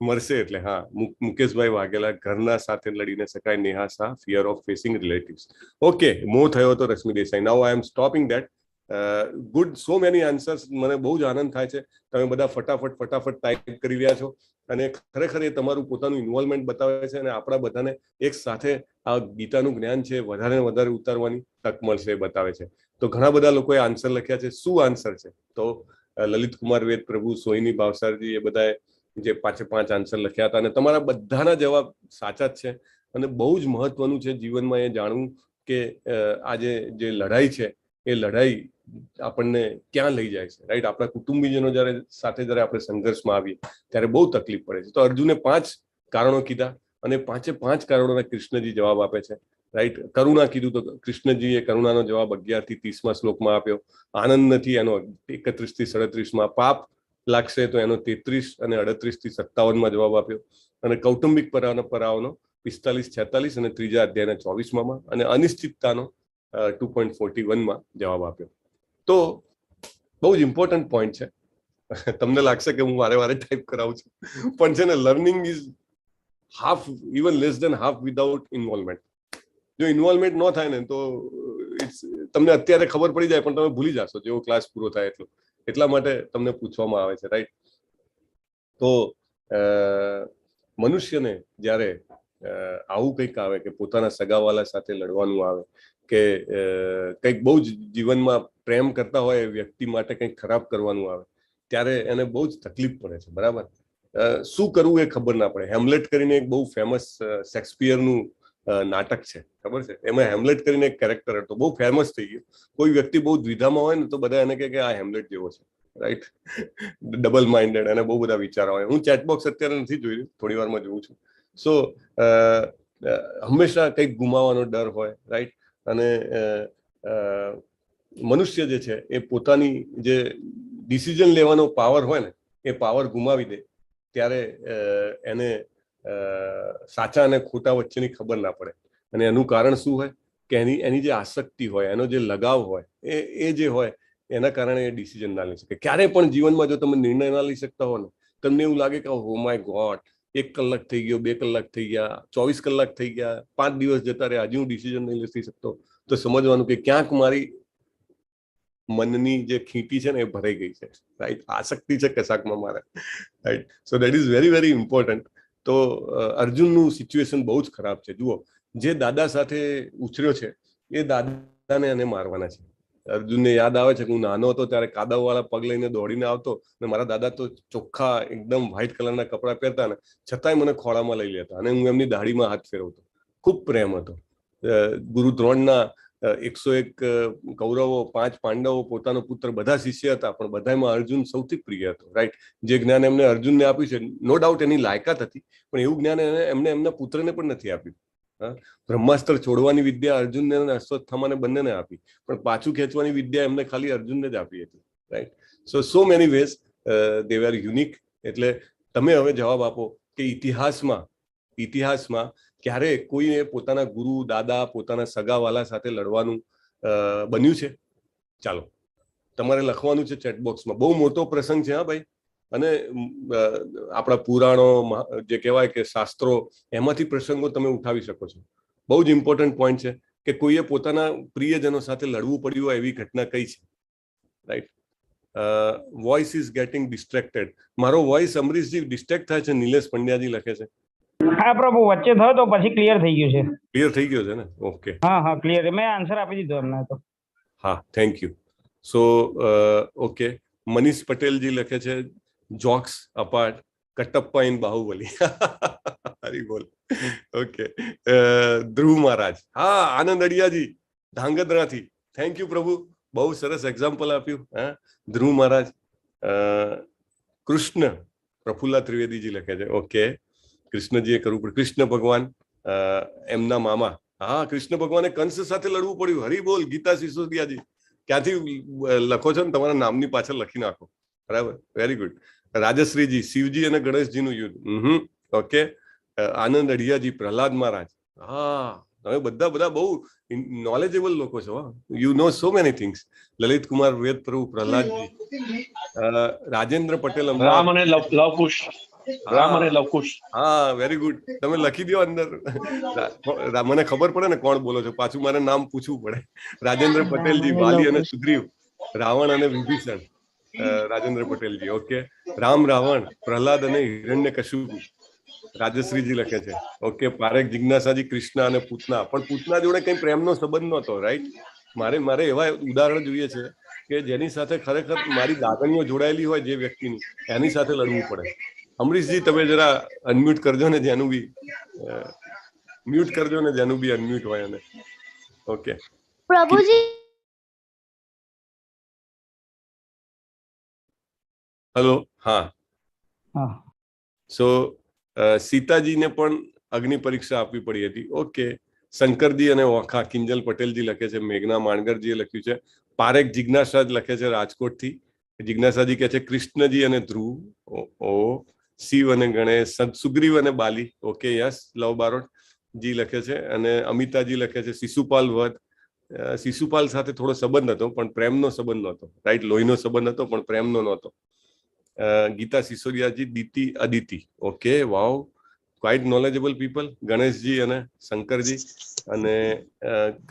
મરશે એટલે. હા, મુકેશભાઈ વાઘેલા, ઘરના સાથે લડીને શકાય. Neha Shah, fear of facing relatives. Okay, મોહ થયો હતો, Rashmi Desai. Now I am stopping that. Good, so many answers. મને બહુ જ આનંદ થાય છે, તમે બધા ફટાફટ ફટાફટ ટાઈપ કરી રહ્યા છો અને ખરેખર એ તમારું પોતાનું ઇન્વોલ્વમેન્ટ બતાવે છે અને આપણા બધાને એક સાથે આ ગીતાનું જ્ઞાન છે વધારે ને વધારે ઉતારવાની તક મળશે એ બતાવે છે. તો ઘણા બધા લોકોએ આન્સર લખ્યા છે. શું આન્સર છે? તો લલિત કુમાર વેદ પ્રભુ, સોહિની ભાવસારજી, એ બધાએ જે પાંચે પાંચ આન્સર લખ્યા હતા અને તમારા બધાના જવાબ સાચા જ છે. અને બહુ જ મહત્વનું છે જીવનમાં એ જાણવું કે આજે જે લડાઈ છે એ લડાઈ આપણને ક્યાં લઈ જાય છે, રાઈટ? આપણા કુટુંબીજનો જ્યારે સાથે જ્યારે આપણે સંઘર્ષમાં આવીએ ત્યારે બહુ તકલીફ પડે છે. તો અર્જુને પાંચ કારણો કીધા અને પાંચે પાંચ કારણોના કૃષ્ણજી જવાબ આપે છે, રાઈટ? કરુણા કીધું તો કૃષ્ણજીએ કરુણાનો જવાબ 11 થી 30માં શ્લોકમાં આપ્યો. આનંદ નથી એનો 31 થી 37માં. પાપ લાગશે તો એનો 33 અને 38 થી 57માં જવાબ આપ્યો અને કૌટુંબિક પરંપરાઓનો 45, 46 અને ત્રીજા અધ્યાયના 24માં અને અનિશ્ચિતતાનો 2.41માં જવાબ આપ્યો. તો બહુ જ ઇમ્પોર્ટન્ટ પોઈન્ટ છે. તમને લાગશે કે હું વારે વારે ટાઈપ કરાવું છું, પણ છે ને, learning is half, even less than half, without involvement. જો ઇન્વોલ્વમેન્ટ ન થાય ને તો it's તમને અત્યારે ખબર પડી જાય પણ તમે ભૂલી જશો જેવો ક્લાસ પૂરો થાય એટલો. એટલા માટે તમને પૂછવામાં આવે છે, રાઈટ? તો મનુષ્યને જ્યારે આવું કંઈક આવે કે પોતાના સગાવાલા સાથે લડવાનું આવે કે કંઈક બહુ જ જીવનમાં પ્રેમ કરતા હોય એ વ્યક્તિ માટે કંઈક ખરાબ કરવાનું આવે ત્યારે એને બહુ જ તકલીફ પડે છે, બરાબર? શું કરવું એ ખબર ના પડે. હેમલેટ કરીને એક બહુ ફેમસ શેક્સપિયરનું નાટક છે, ખબર છે? એમાં હેમલેટ કરીને એક કેરેક્ટર હતો, બહુ ફેમસ થઈ ગયું. કોઈ વ્યક્તિ બહુ દ્વિધામાં હોય ને તો બધા એને કહે કે આ હેમલેટ જેવો છે, રાઈટ? ડબલ માઇન્ડેડ અને બહુ બધા વિચારો હોય. હું ચેટબોક્સ અત્યારે નથી જોઈ રહ્યો, થોડી વારમાં જોઉં છું. સો હંમેશા કંઈક ગુમાવવાનો ડર હોય, રાઈટ? અને અ, મનુષ્ય જે છે એ પોતાની જે ડિસિઝન લેવાનો પાવર હોય ને એ પાવર ગુમાવી દે ત્યારે એને સાચા અને ખોટા વચ્ચેની ખબર ના પડે. અને એનું કારણ શું હોય કે એની એની જે આસક્તિ હોય, એનો જે લગાવ હોય, એ એ જે હોય એના કારણે એ ડિસિઝન ના લઈ શકે. ક્યારે પણ જીવનમાં જો તમે નિર્ણય ના લઈ શકતા હો ને, તમને એવું લાગે કે ઓ my God, એક કલાક થઈ ગયો, 2 કલાક થઈ ગયા, 24 કલાક થઈ ગયા, 5 દિવસ જતા રહ્યા, હજી હું ડિસિઝન નહીં લઈ શકતો, તો સમજવાનું કે ક્યાંક મારી મનની જે ખીટી છે ને એ ભરાઈ ગઈ છે, રાઈટ? આસક્તિ છે કશાકમાં મારે, right? So that is very very important. તો અર્જુનનું સિચ્યુએશન બહુ જ ખરાબ છે. જુઓ, જે દાદા સાથે ઉછર્યો છે એ દાદાને એને મારવાના છે. અર્જુનને યાદ આવે છે કે હું નાનો હતો ત્યારે કાદવવાળા પગ લઈને દોડીને આવતો અને મારા દાદા તો ચોખ્ખા એકદમ વ્હાઇટ કલરના કપડાં પહેરતા ને છતાંય મને ખોળામાં લઈ લેતા અને હું એમની દાઢીમાં હાથ ફેરવતો. ખૂબ પ્રેમ હતો. ગુરુ દ્રોણના 101 કૌરવો, પાંચ પાંડવો, પોતાનો પુત્ર, બધા શિષ્ય હતા, પણ બધામાં અર્જુન સૌથી પ્રિય હતો, રાઈટ? જે જ્ઞાન એમને અર્જુનને આપ્યું છે, નો ડાઉટ એની લાયકાત હતી, પણ એવું જ્ઞાન એને એમને એમના પુત્રને પણ નથી આપ્યું. હા, બ્રહ્માસ્ત્ર છોડવાની વિદ્યા અર્જુનને અને અશ્વત્થામાને બંનેને આપી, પણ પાછું ખેંચવાની વિદ્યા એમને ખાલી અર્જુનને જ આપી હતી, right? So so many ways they are unique. એટલે તમે હવે જવાબ આપો કે ઇતિહાસમાં ક્યારે કોઈએ પોતાના ગુરુ, દાદા, પોતાના સગાવાલા સાથે લડવાનું બન્યું છે? ચાલો, તમારે લખવાનું છે ચેટ બોક્સમાં. બહુ મોટો પ્રસંગ છે, હા ભાઈ. અને આપણા પુરાણો, જે કહેવાય કે શાસ્ત્રો, એમાંથી પ્રસંગો તમે ઉઠાવી શકો છો. બહુ જ ઇમ્પોર્ટન્ટ પોઈન્ટ છે કે કોઈએ પોતાના પ્રિયજનો સાથે લડવું પડ્યું હોય એવી ઘટના કઈ છે, right? Voice is getting distracted. મારો વોઇસ અમરીશજી ડિસ્ટ્રેક્ટ થાય છે, નિલેશ પંડ્યાજી લખે છે. હા પ્રભુ, વચ્ચે થયો તો પછી ક્લિયર થઈ ગયું છે. ક્લિયર થઈ ગયો છે ને? ઓકે. હા હા, ક્લિયર. મેં આન્સર આપી દીધો એમને તો. હા, thank you. So okay, Manish Patelji લખે છે, જોક્સ અપાર્ટ, કટપ્પા ઇન બાહુબલી. હરી બોલ. ઓકે, ધ્રુવ મહારાજ. હા, આનંદ અડિયાજી ધાંગધ્રાથી, thank you પ્રભુ, બહુ સરસ એક્ઝામ્પલ આપ્યું. હા, ધ્રુવ મહારાજ. કૃષ્ણ, પ્રફુલ્લા ત્રિવેદીજી લખે છે. ઓકે, કૃષ્ણજીએ કરવું પડ્યું. કૃષ્ણ ભગવાન, એમના મામા. હા, કૃષ્ણ ભગવાને કંસ સાથે લડવું પડ્યું. હરી બોલ. ગીતા સિસોદિયાજી, ક્યાંથી લખો છો ને? તમારા નામની પાછળ લખી નાખો, બરાબર? Very good. Rajshreeji, Shivji અને ગણેશજીનું યુદ્ધ. હમ ઓકે. આનંદ અઢિયાજી, પ્રહલાદ મહારાજ. હા, તમે બધા બધા બહુ નોલેજેબલ લોકો છો, you know so many things. Lalit Kumar Ved Prabhu, Prahladji, Rajendra Patel, Ram અને લવકુશ, રામ અને લવકુશ. હા, વેરી ગુડ. તમે લખી દો અંદર, મને ખબર પડે ને કોણ બોલો છો, પાછું મારે નામ પૂછવું પડે. રાજેન્દ્ર પટેલજી, વાલી અને સુગ્રીવ, રાવણ અને વિભીષણ. રાજેન્દ્ર પટેલજી, ઓકે. રામ રાવણ, પ્રહલાદ અને હિરણ્ય કશ્યપુ, રાજશ્રીજી લખે છે. ઓકે. પારેખ જિજ્ઞાસાજી, કૃષ્ણ અને પૂતના. પણ પૂતના જોડે કઈ પ્રેમનો સંબંધ નહોતો, રાઈટ? મારે મારે એવા ઉદાહરણ જોઈએ છે કે જેની સાથે ખરેખર મારી લાગણીઓ જોડાયેલી હોય જે વ્યક્તિની, એની સાથે લડવું પડે. અમરીશજી, તમે જરા અનમ્યુટ કરજો ને, જેનું બી મ્યુટ કરજો ને, જેનું બી અનમ્યુટ હોય એને. ઓકે. પ્રભુજી. હલો, હા. હા. સો સીતાજીને પણ અગ્નિ પરીક્ષા આપવી પડી હતી. ઓકે. શંકરજી અને ઓખા, કિંજલ પટેલજી લખે છે. મેઘના માણગરજીએ લખ્યું છે. પારેખ જિજ્ઞાસા લખે છે રાજકોટથી. જિજ્ઞાસાજી કહે છે કૃષ્ણજી અને ધ્રુવ, ઓ શિવ અને ગણેશ, સુગ્રીવ અને બાલી. Okay, yes. લવ બારોટ જી લખે છે. અને અમિતાજી લખે છે શિશુપાલ વધ. શિશુપાલ સાથે થોડો સંબંધ હતો પણ પ્રેમનો સંબંધ નહોતો, રાઈટ? લોહીનો સંબંધ હતો પણ પ્રેમનો નહોતો. Gita સિસોદિયાજી, Diti, Aditi. Okay, wow, quite knowledgeable people. Ganeshji અને શંકરજી અને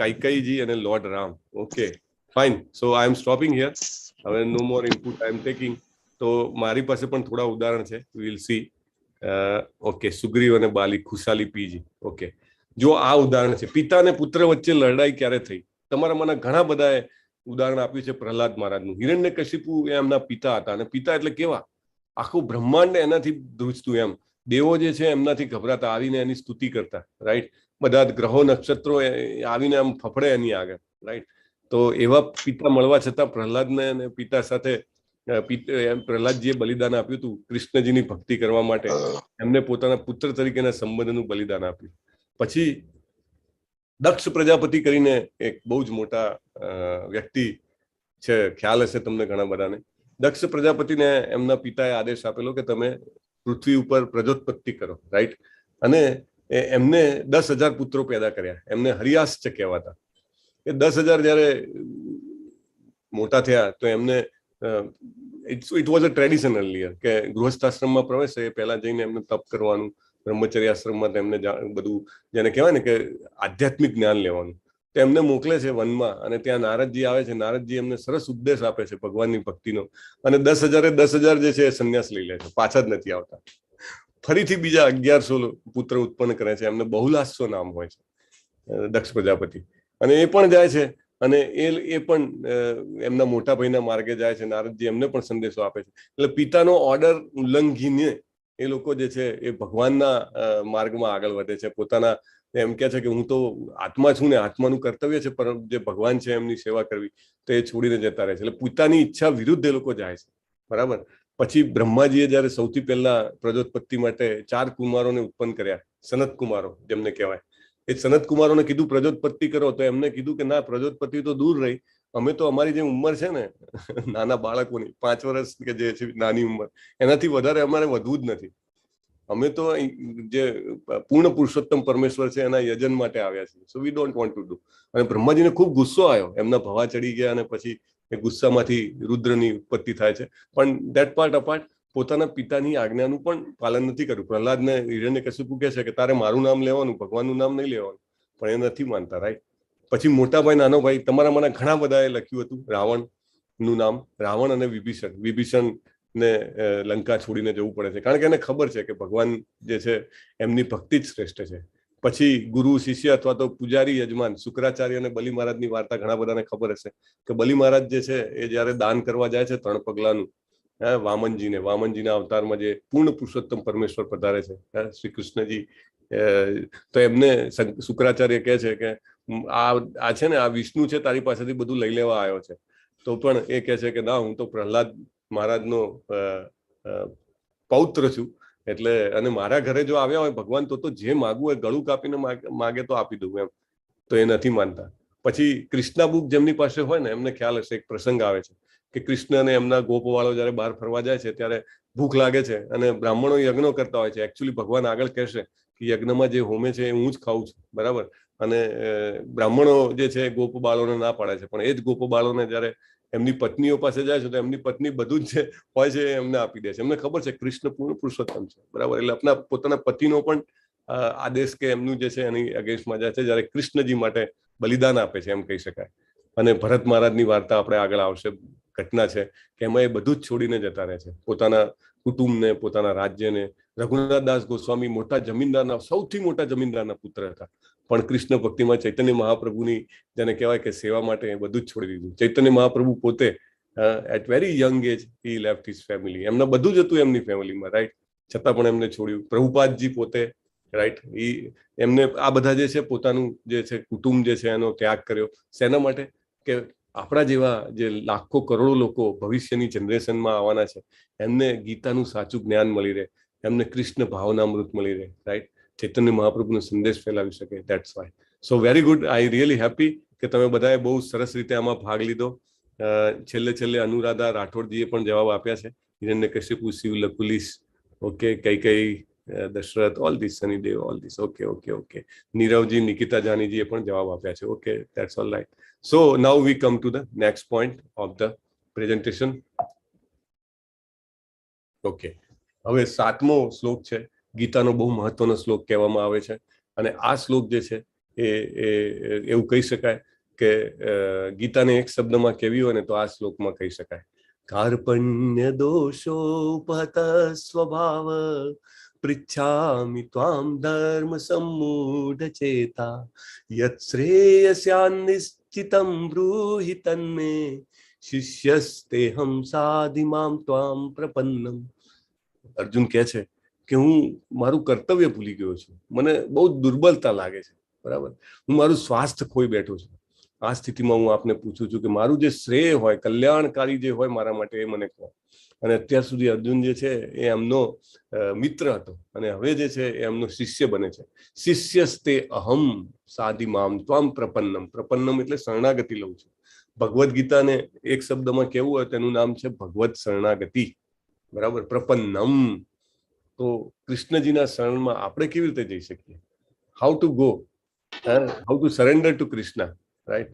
કૈકઈજી અને lord Ram. Okay, fine. So I am stopping here. હવે no more input I am taking. તો મારી પાસે પણ થોડા ઉદાહરણ છે, will see. Okay, Sugriva અને બાલી, ખુશાલી પીજી. ઓકે, જો આ ઉદાહરણ છે, પિતા અને પુત્ર વચ્ચે લડાઈ ક્યારે થઈ? તમારા મને ઘણા બધાએ ઉદાહરણ આપ્યું છે પ્રહલાદ મહારાજનું. હિરણ્યકશિપુ એ એમના પિતા હતા, અને પિતા એટલે કેવા, આખું બ્રહ્માંડ એનાથી ધ્રુજતું, એમ દેવો જે છે એમનાથી ગભરાતા, આવીને એની સ્તુતિ કરતા, રાઈટ? બધા ગ્રહો નક્ષત્રો આવીને આમ ફફડે એની આગળ, રાઈટ? તો એવા પિતા મળવા છતાં પ્રહલાદને અને પિતા સાથે પ્રહલાદજીએ બલિદાન આપ્યું હતું કૃષ્ણજીની ભક્તિ કરવા માટે. એમને પોતાના પુત્ર તરીકેના સંબંધનું બલિદાન આપ્યું. પછી દક્ષ પ્રજાપતિ કરીને એક બહુ જ મોટા વ્યક્તિ છે, ખ્યાલ હશે તમને ઘણા બધાને. દક્ષ પ્રજાપતિને એમના પિતાએ આદેશ આપેલો કે તમે પૃથ્વી ઉપર પ્રજોત્પત્તિ કરો, રાઈટ? અને એમને 10,000 પુત્રો પેદા કર્યા. એમને હરિયાશ્ચ કહેવાતા. એ 10,000 જ્યારે મોટા થયા તો એમને it was a traditional year કે ગૃહસ્થાશ્રમમાં પ્રવેશે એ પહેલા જઈને એમને તપ કરવાનું, બ્રહ્મચર્ય આશ્રમમાં તેમને બધું જેને કહેવાય ને કે આધ્યાત્મિક જ્ઞાન લેવાનું, તો એમને મોકલે છે વનમાં. અને ત્યાં નારદજી આવે છે. નારદજી એમને સરસ ઉપદેશ આપે છે ભગવાનની ભક્તિનો, અને 10,000 જે છે એ સંન્યાસ લઈ લે છે, પાછા જ નથી આવતા. ફરીથી બીજા 1100 પુત્ર ઉત્પન્ન કરે છે. એમને બહુલાસ્વ નામ હોય છે દક્ષ પ્રજાપતિ. અને એ પણ જાય છે, અને એ પણ એમના મોટા ભાઈના માર્ગે જાય છે. નારદજી એમને પણ સંદેશો આપે છે. એટલે પિતાનો ઓર્ડર ઉલ્લંઘીને એ લોકો જે છે એ ભગવાનના માર્ગમાં આગળ વધે છે. પોતાના એમ કહે છે કે હું તો આત્મા છું ને આત્માનું કર્તવ્ય છે પર જે ભગવાન છે એમની સેવા કરવી, તો એ છોડીને જતા રહે છે. એટલે પિતાની ઈચ્છા વિરુદ્ધ એ લોકો જાય છે, બરાબર? પછી બ્રહ્માજીએ જ્યારે સૌથી પહેલા પ્રજોત્પત્તિ માટે 4 કુમારોને ઉત્પન્ન કર્યા, સનત કુમારો જેમને કહેવાય, એ સનત કુમારોને કીધું પ્રજોત્પત્તિ કરો, તો એમને કીધું કે ના, પ્રજોત્પત્તિ તો દૂર રહી, અમે તો અમારી જે ઉંમર છે ને નાના બાળકોની, 5 વર્ષ કે જે છે નાની ઉંમર, એનાથી વધારે અમારે વધવું જ નથી. અમે તો જે પૂર્ણ પુરુષોત્તમ પરમેશ્વર છે એના યજન માટે આવ્યા છીએ. So we don't want to do. અને બ્રહ્માજીને ખૂબ ગુસ્સો આવ્યો, એમના ભવા ચડી ગયા અને પછી એ ગુસ્સામાંથી રુદ્રની ઉત્પત્તિ થાય છે. પણ that part apart, પોતાના પિતાની આજ્ઞાનું પણ પાલન નથી કર્યું. પ્રહલાદને હિરણ્યકશિપુ કહે છે કે તારે મારું નામ લેવાનું, ભગવાનનું નામ નહીં લેવાનું, પણ એ નથી માનતા, રાઈટ? પછી મોટા ભાઈ, નાનો ભાઈ, તમારા મને ઘણા બધાએ લખ્યું હતું રાવણનું નામ, રાવણ અને વિભીષણ. વિભીષણ ને લંકા છોડીને જવું પડે છે, કારણ કે એને ખબર છે કે ભગવાન જે છે એમની ભક્તિ જ શ્રેષ્ઠ છે. પછી ગુરુ શિષ્ય અથવા તો પૂજારી યજમાન, શુક્રાચાર્ય અને બલિ મહારાજની વાર્તા ઘણા બધાને ખબર હશે કે બલિ મહારાજ જે છે એ જ્યારે દાન કરવા જાય છે 3 પગલાનું, હા, વામનજીને, વામનજીના અવતારમાં જે પૂર્ણ પુરુષોત્તમ પરમેશ્વર પધારે છે, હા, શ્રી કૃષ્ણજી, તો એમને શુક્રાચાર્ય કહે છે કે આ છે ને, આ વિષ્ણુ છે, તારી પાસેથી બધું લઈ લેવા આવ્યો છે. તો પણ એ કહે છે કે ના, હું તો પ્રહલાદ મહારાજનો પૌત્ર છું, એટલે અને મારા ઘરે જો આવ્યા હોય ભગવાન તો જે માગવું હોય ગળું કાપીને માગે તો આપી દઉં એમ. તો એ નથી માનતા. પછી કૃષ્ણા બુક જેમની પાસે હોય ને એમને ખ્યાલ હશે, એક પ્રસંગ આવે છે કે કૃષ્ણ અને એમના ગોપવાળો જ્યારે બહાર ફરવા જાય છે ત્યારે ભૂખ લાગે છે અને બ્રાહ્મણો યજ્ઞો કરતા હોય છે. એકચ્યુઅલી ભગવાન આગળ કહેશે કે યજ્ઞમાં જે હોમે છે એ હું જ ખાઉં છું, બરાબર? અને બ્રાહ્મણો જે છે ગોપ બાળોને ના પાડે છે, પણ એ જ ગોપ બાળોને જ્યારે એમની પત્નીઓ પાસે જાય છે તો એમની પત્ની બધું જ જે હોય છે એ એમને આપી દે છે. એમને ખબર છે કૃષ્ણ પૂર્ણ પુરુષોત્તમ છે, બરાબર? એટલે આપના પોતાના પતિનો પણ આદેશ કે એમનું જે છે એની અગેન્સ્ટમાં જાય છે, જ્યારે કૃષ્ણજી માટે બલિદાન આપે છે એમ કહી શકાય. અને ભરત મહારાજની વાર્તા આપણે આગળ આવશે, ઘટના છે કે એમાં એ બધું જ છોડીને જતા રહે છે, પોતાના કુટુંબને, પોતાના રાજ્યને. રઘુનાથ દાસ ગોસ્વામી મોટા જમીનદારના, સૌથી મોટા જમીનદારના પુત્ર હતા, પણ કૃષ્ણ ભક્તિમાં ચૈતન્ય મહાપ્રભુની જેને કહેવાય કે સેવા માટે એ બધું જ છોડી દીધું. ચૈતન્ય મહાપ્રભુ પોતે at very young age he left his family. એમને બધું જ હતું એમની ફેમિલીમાં, રાઈટ? છતાં પણ એમને છોડ્યું. પ્રભુપાદજી પોતે, રાઈટ, એ એમને આ બધા જે છે પોતાનું જે છે કુટુંબ જે છે એનો ત્યાગ કર્યો. શેના માટે? કે આપણા જેવા જે લાખો કરોડો લોકો ભવિષ્યની જનરેશનમાં આવવાના છે એમને ગીતાનું સાચું જ્ઞાન મળી રહે, એમને કૃષ્ણ ભાવનામૃત મળી રહે, રાઈટ? ચૈતન્ય મહાપ્રભુનો સંદેશ ફેલાવી શકે. That's why. So very good, I really happy કે તમે બધાએ બહુ સરસ રીતે આમાં ભાગ લીધો. છેલ્લે છેલ્લે અનુરાધા રાઠોડજીએ પણ જવાબ આપ્યા છે, હિરણ્યકશિપુ, શિવ, લકુલીશ, ઓકે, કઈ કઈ, Dasharath, all this, Shanidev, all this, okay okay okay. નીરવજી, Nikita જાનીજીએ પણ જવાબ આપ્યા છે. Okay, that's all right. So now we come to the next point of the presentation. Okay, હવે 7મો શ્લોક છે, ગીતાનો બહુ મહત્વનો શ્લોક કહેવામાં આવે છે. અને આ શ્લોક જે છે એ એવું કહી શકાય કે ગીતાને એક શબ્દમાં કહેવી હોય ને તો આ શ્લોકમાં કહી શકાય. કાર્પણ્ય દોષોપહત સ્વભાવ પૃચ્છામિ ત્વામ ધર્મ સંમૂઢ ચેતા યત શ્રેયસ્યાન નિશ્ચિતમ બ્રૂહિ તન્મે શિષ્યસ્તેહમ સાધિ મામ ત્વામ પ્રપન્નમ. અર્જુન કહે છે કે હું મારું કર્તવ્ય ભૂલી ગયો છું, મને બહુ દુર્બલતા લાગે છે, બરાબર? હું મારું સ્વાસ્થ્ય ખોઈ બેઠો છું. આ સ્થિતિમાં હું આપને પૂછું છું કે મારું જે શ્રેય હોય, કલ્યાણકારી જે હોય મારા માટે, એ મને કહો. અને અત્યાર સુધી અર્જુન જે છે એ એમનો મિત્ર હતો અને હવે જે છે એ એમનો શિષ્ય બને છે. શિષ્યસ્તે અહમ સાધિ મામ ત્વામ પ્રપન્નમ. પ્રપન્નમ એટલે શરણાગતિ લઉં છું. ભગવદ્ ગીતાને એક શબ્દમાં કહેવું હોય તેનું નામ છે ભગવત શરણાગતિ, બરાબર? પ્રપન્નમ. તો કૃષ્ણજીના શરણમાં આપણે કેવી રીતે જઈ શકીએ? How to go, how to surrender to Krishna, right?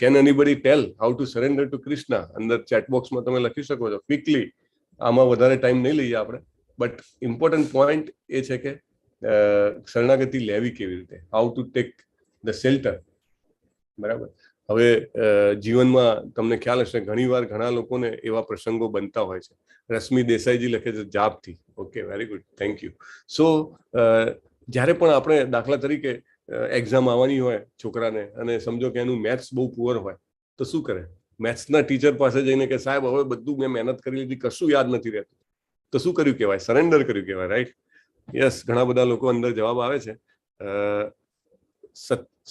Can anybody tell how to surrender to Krishna? અંદર ચેટ બોક્સમાં તમે લખી શકો છો ક્વિકલી. આમાં વધારે ટાઈમ નહીં લઈએ આપણે, બટ ઇમ્પોર્ટન્ટ પોઈન્ટ એ છે કે શરણાગતિ લેવી કેવી રીતે, how to take the shelter, બરાબર? હવે જીવનમાં તમને ખ્યાલ હશે ઘણીવાર ઘણા લોકોને એવા પ્રસંગો બનતા હોય છે. રશ્મિ દેસાઈજી લખે છે જાપથી. Okay, very good, thank you. So જ્યારે પણ આપણે દાખલા તરીકે એક્ઝામ આવવાની હોય છોકરાને અને સમજો કે એનું મેથ્સ બહુ પુઅર હોય તો શું કરે? મેથ્સના ટીચર પાસે જઈને કે સાહેબ હવે બધું મેં મહેનત કરી લીધી, કશું યાદ નથી રહેતું, તો શું કર્યું કહેવાય? સરેન્ડર કર્યું કહેવાય, રાઈટ? યસ, ઘણા બધા લોકો અંદર જવાબ આવે છે.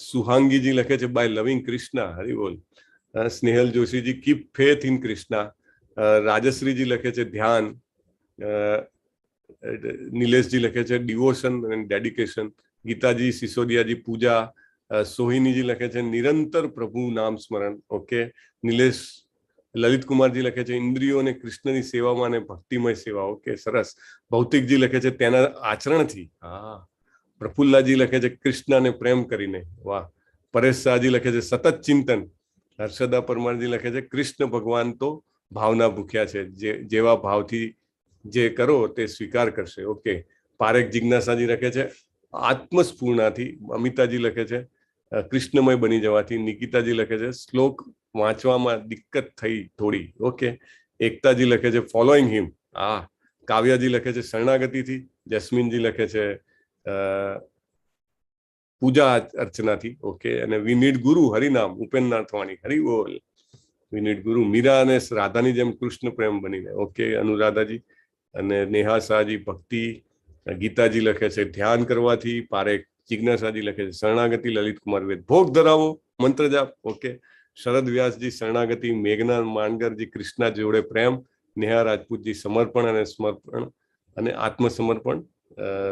સુહાંગીજી લખે છે બાય લવિંગ કૃષ્ણા, હરિબોલ. સ્નેહલ જોશીજી કીપ ફેથ ઇન કૃષ્ણા. રાજશ્રીજી લખે છે ધ્યાન. નિલેશજી લખે છે ડિવોશન એન્ડ ડેડિકેશન. ગીતાજી સિસોદિયાજી પૂજા. સોહિનીજી લખે છે નિરંતર પ્રભુ નામ સ્મરણ. ઓકે. નિલેશ લલિત કુમારજી લખે છે ઇન્દ્રિયો અને કૃષ્ણની સેવામાં અને ભક્તિમય સેવા. ઓકે, સરસ. ભૌતિકજી લખે છે તેના આચરણથી. હા. પ્રફુલ્લાજી લખે છે કૃષ્ણને પ્રેમ કરીને. વાહ. પરેશ શાહજી લખે છે સતત ચિંતન. હર્ષદા પરમારજી લખે છે કૃષ્ણ ભગવાન તો ભાવના ભૂખ્યા છે, જે જેવા ભાવથી જે કરો તે સ્વીકાર કરશે. ઓકે. પારેખ જિજ્ઞાસાજી લખે છે આત્મસ્ફૂર્ણાથી. અમિતાજી લખે છે કૃષ્ણમય બની જવાથી. નિકિતાજી લખે છે શ્લોક વાંચવામાં દિક્કત થઈ થોડી. ઓકે. એકતાજી લખે છે ફોલોઈંગ હિમ. હા. કાવ્યાજી લખે છે શરણાગતિથી. જસ્મીનજી લખે છે પૂજા અર્ચનાથી. ઓકે. અને we need ગુરુ હરિનામ ઉપેન્દ્ર નાથવાણી. હરિ બોલ. We need ગુરુ. મીરા અને રાધાની જેમ કૃષ્ણ પ્રેમ બનીને. ઓકે, અનુરાધાજી. અને નેહા શાહજી ભક્તિ. ગીતાજી લખે છે ધ્યાન કરવાથી. પારેખ જિજ્ઞાસાજી લખે છે શરણાગતિ. લલિત કુમાર વેદ ભોગ ધરાવો, મંત્ર જાપ. ઓકે. શરદ વ્યાસજી શરણાગતિ. મેઘના માનગરજી કૃષ્ણા જોડે પ્રેમ. નેહા રાજપૂતજી સમર્પણ અને સમર્પણ અને આત્મસમર્પણ.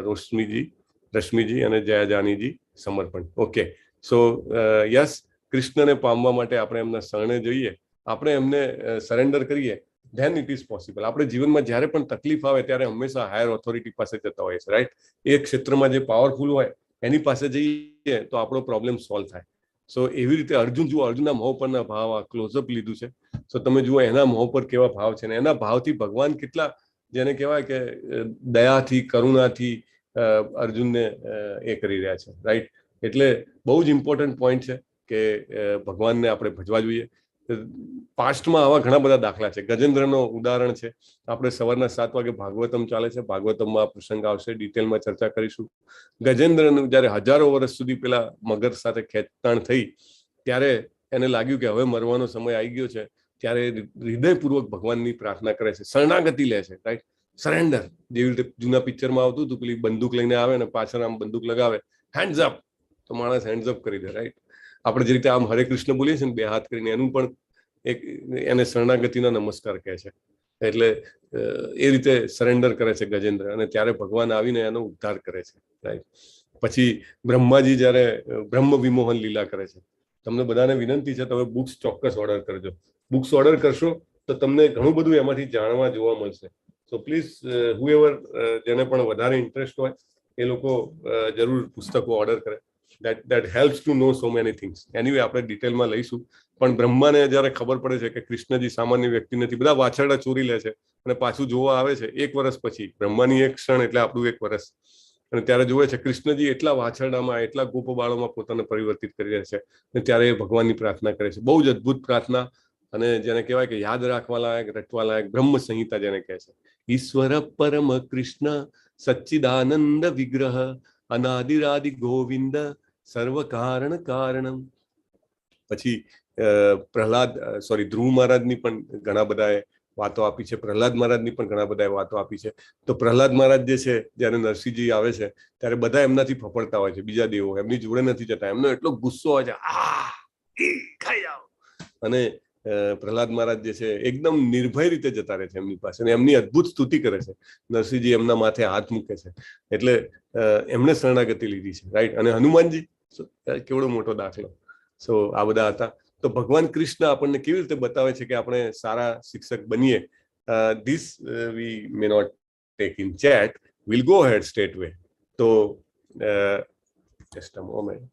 રોશમીજી, રશ્મિજી અને જયા જાનીજી સમર્પણ. ઓકે. સો યસ, કૃષ્ણને પામવા માટે આપણે એમના શરણે જઈએ, આપણે એમને સરેન્ડર કરીએ, ધેન it is possible. આપણે જીવનમાં જ્યારે પણ તકલીફ આવે ત્યારે હંમેશા હાયર ઓથોરિટી પાસે જતા હોઈએ છીએ, રાઈટ? એ ક્ષેત્રમાં જે પાવરફુલ હોય એની પાસે જઈએ તો આપણો પ્રોબ્લેમ સોલ્વ થાય. સો એવી રીતે અર્જુન, જુઓ અર્જુનના મોં પરના ભાવ, આ ક્લોઝઅપ લીધું છે. સો તમે જુઓ એના મોં પર કેવા ભાવ છે ને એના ભાવથી ભગવાન કેટલા, જેને કહેવાય કે દયાથી, કરુણાથી અર્જુનને એ કરી રહ્યા છે, રાઈટ? એટલે બહુ જ ઇમ્પોર્ટન્ટ પોઈન્ટ છે કે ભગવાનને આપણે ભજવા જોઈએ. પાસ્ટમાં આવા ઘણા બધા દાખલા છે. ગજેન્દ્રનો ઉદાહરણ છે. આપણે સવારના 7 વાગે ભાગવતમ ચાલે છે, ભાગવતમમાં આ પ્રસંગ આવશે, ડિટેલમાં ચર્ચા કરીશું. ગજેન્દ્રનું જ્યારે હજારો વર્ષ સુધી પેલા મગર સાથે ખેંચતાણ થઈ ત્યારે એને લાગ્યું કે હવે મરવાનો સમય આવી ગયો છે, ત્યારે હૃદયપૂર્વક ભગવાનની પ્રાર્થના કરે છે, શરણાગતિ લે છે, રાઈટ? સરેન્ડર. જેવી રીતે જૂના પિક્ચરમાં આવતું હતું, પેલી બંદૂક લઈને આવે ને પાછળ આમ બંદૂક લગાવે, હેન્ડ્સ અપ, તો માણસ હેન્ડ્સ અપ કરી દે, રાઈટ? આપણે જે રીતે આમ હરે કૃષ્ણ બોલીએ છીએ ને બે હાથ કરીને, એનું પણ એક એને શરણાગતિના નમસ્કાર કહે છે. એટલે એ રીતે સરેન્ડર કરે છે ગજેન્દ્ર, અને ત્યારે ભગવાન આવીને એનો ઉદ્ધાર કરે છે, રાઈટ? પછી બ્રહ્માજી જ્યારે બ્રહ્મ વિમોહન લીલા કરે છે. તમને બધાને વિનંતી છે, તમે બુક્સ ચોક્કસ ઓર્ડર કરજો. બુક્સ ઓર્ડર કરશો તો તમને ઘણું બધું એમાંથી જાણવા જોવા મળશે. સો પ્લીઝ હુએવર જેને પણ વધારે ઇન્ટરેસ્ટ હોય એ લોકો જરૂર પુસ્તકો ઓર્ડર કરે. That helps to know so many things. Anyway, આપણે ડિટેલમાં લઈશું. પણ બ્રહ્માને જ્યારે ખબર પડે છે કે કૃષ્ણજી સામાન્ય વ્યક્તિ નથી, બધા વાછરડા ચોરી લે છે અને પાછું જોવા આવે છે 1 વર્ષ પછી, બ્રહ્માની એક ક્ષણ એટલે આપણું 1 વર્ષ, અને ત્યારે જુએ છે કૃષ્ણજી એટલા વાછરડામાં, એટલા ગોપ બાળોમાં પોતાને પરિવર્તિત કરી રહ્યા છે, અને ત્યારે એ ભગવાનની પ્રાર્થના કરે છે. બહુ જ અદ્ભુત પ્રાર્થના, અને જેને કહેવાય કે યાદ રાખવા લાયક, રટવા લાયક બ્રહ્મ સંહિતા જેને કહે છે. ઈશ્વર પરમ કૃષ્ણ સચ્ચિદાનંદ વિગ્રહ અનાદિરાદિ ગોવિંદ સર્વ કારણ કારણમ. પછી પ્રહલાદ, સોરી, ધ્રુવ મહારાજની પણ ઘણા બધાએ વાતો આપી છે, પ્રહલાદ મહારાજની પણ ઘણા બધાએ વાતો આપી છે. તો પ્રહલાદ મહારાજ જે છે, જ્યારે નરસિંહજી આવે છે ત્યારે બધા એમનાથી ફફડતા હોય છે, બીજા દેવો એમની જોડે નથી જતા, એમનો એટલો ગુસ્સો હોય છે, આ ખાઈ જાઓ. અને પ્રહલાદ મહારાજ જે છે એકદમ નિર્ભય રીતે જતા રહે છે એમની પાસે અને એમની અદ્ભુત સ્તુતિ કરે છે. નરસિંહજી એમના માથે હાથ મૂકે છે, એટલે એમણે શરણાગતિ લીધી છે, રાઈટ? અને હનુમાનજી કેવડો મોટો દાખલો. સો આ બધા હતા. તો ભગવાન કૃષ્ણ આપણને કેવી રીતે બતાવે છે કે આપણે સારા શિક્ષક બનીએ? This we may not take in chat, will go head straight way. તો જસ્ટ અ મોમેન્ટ.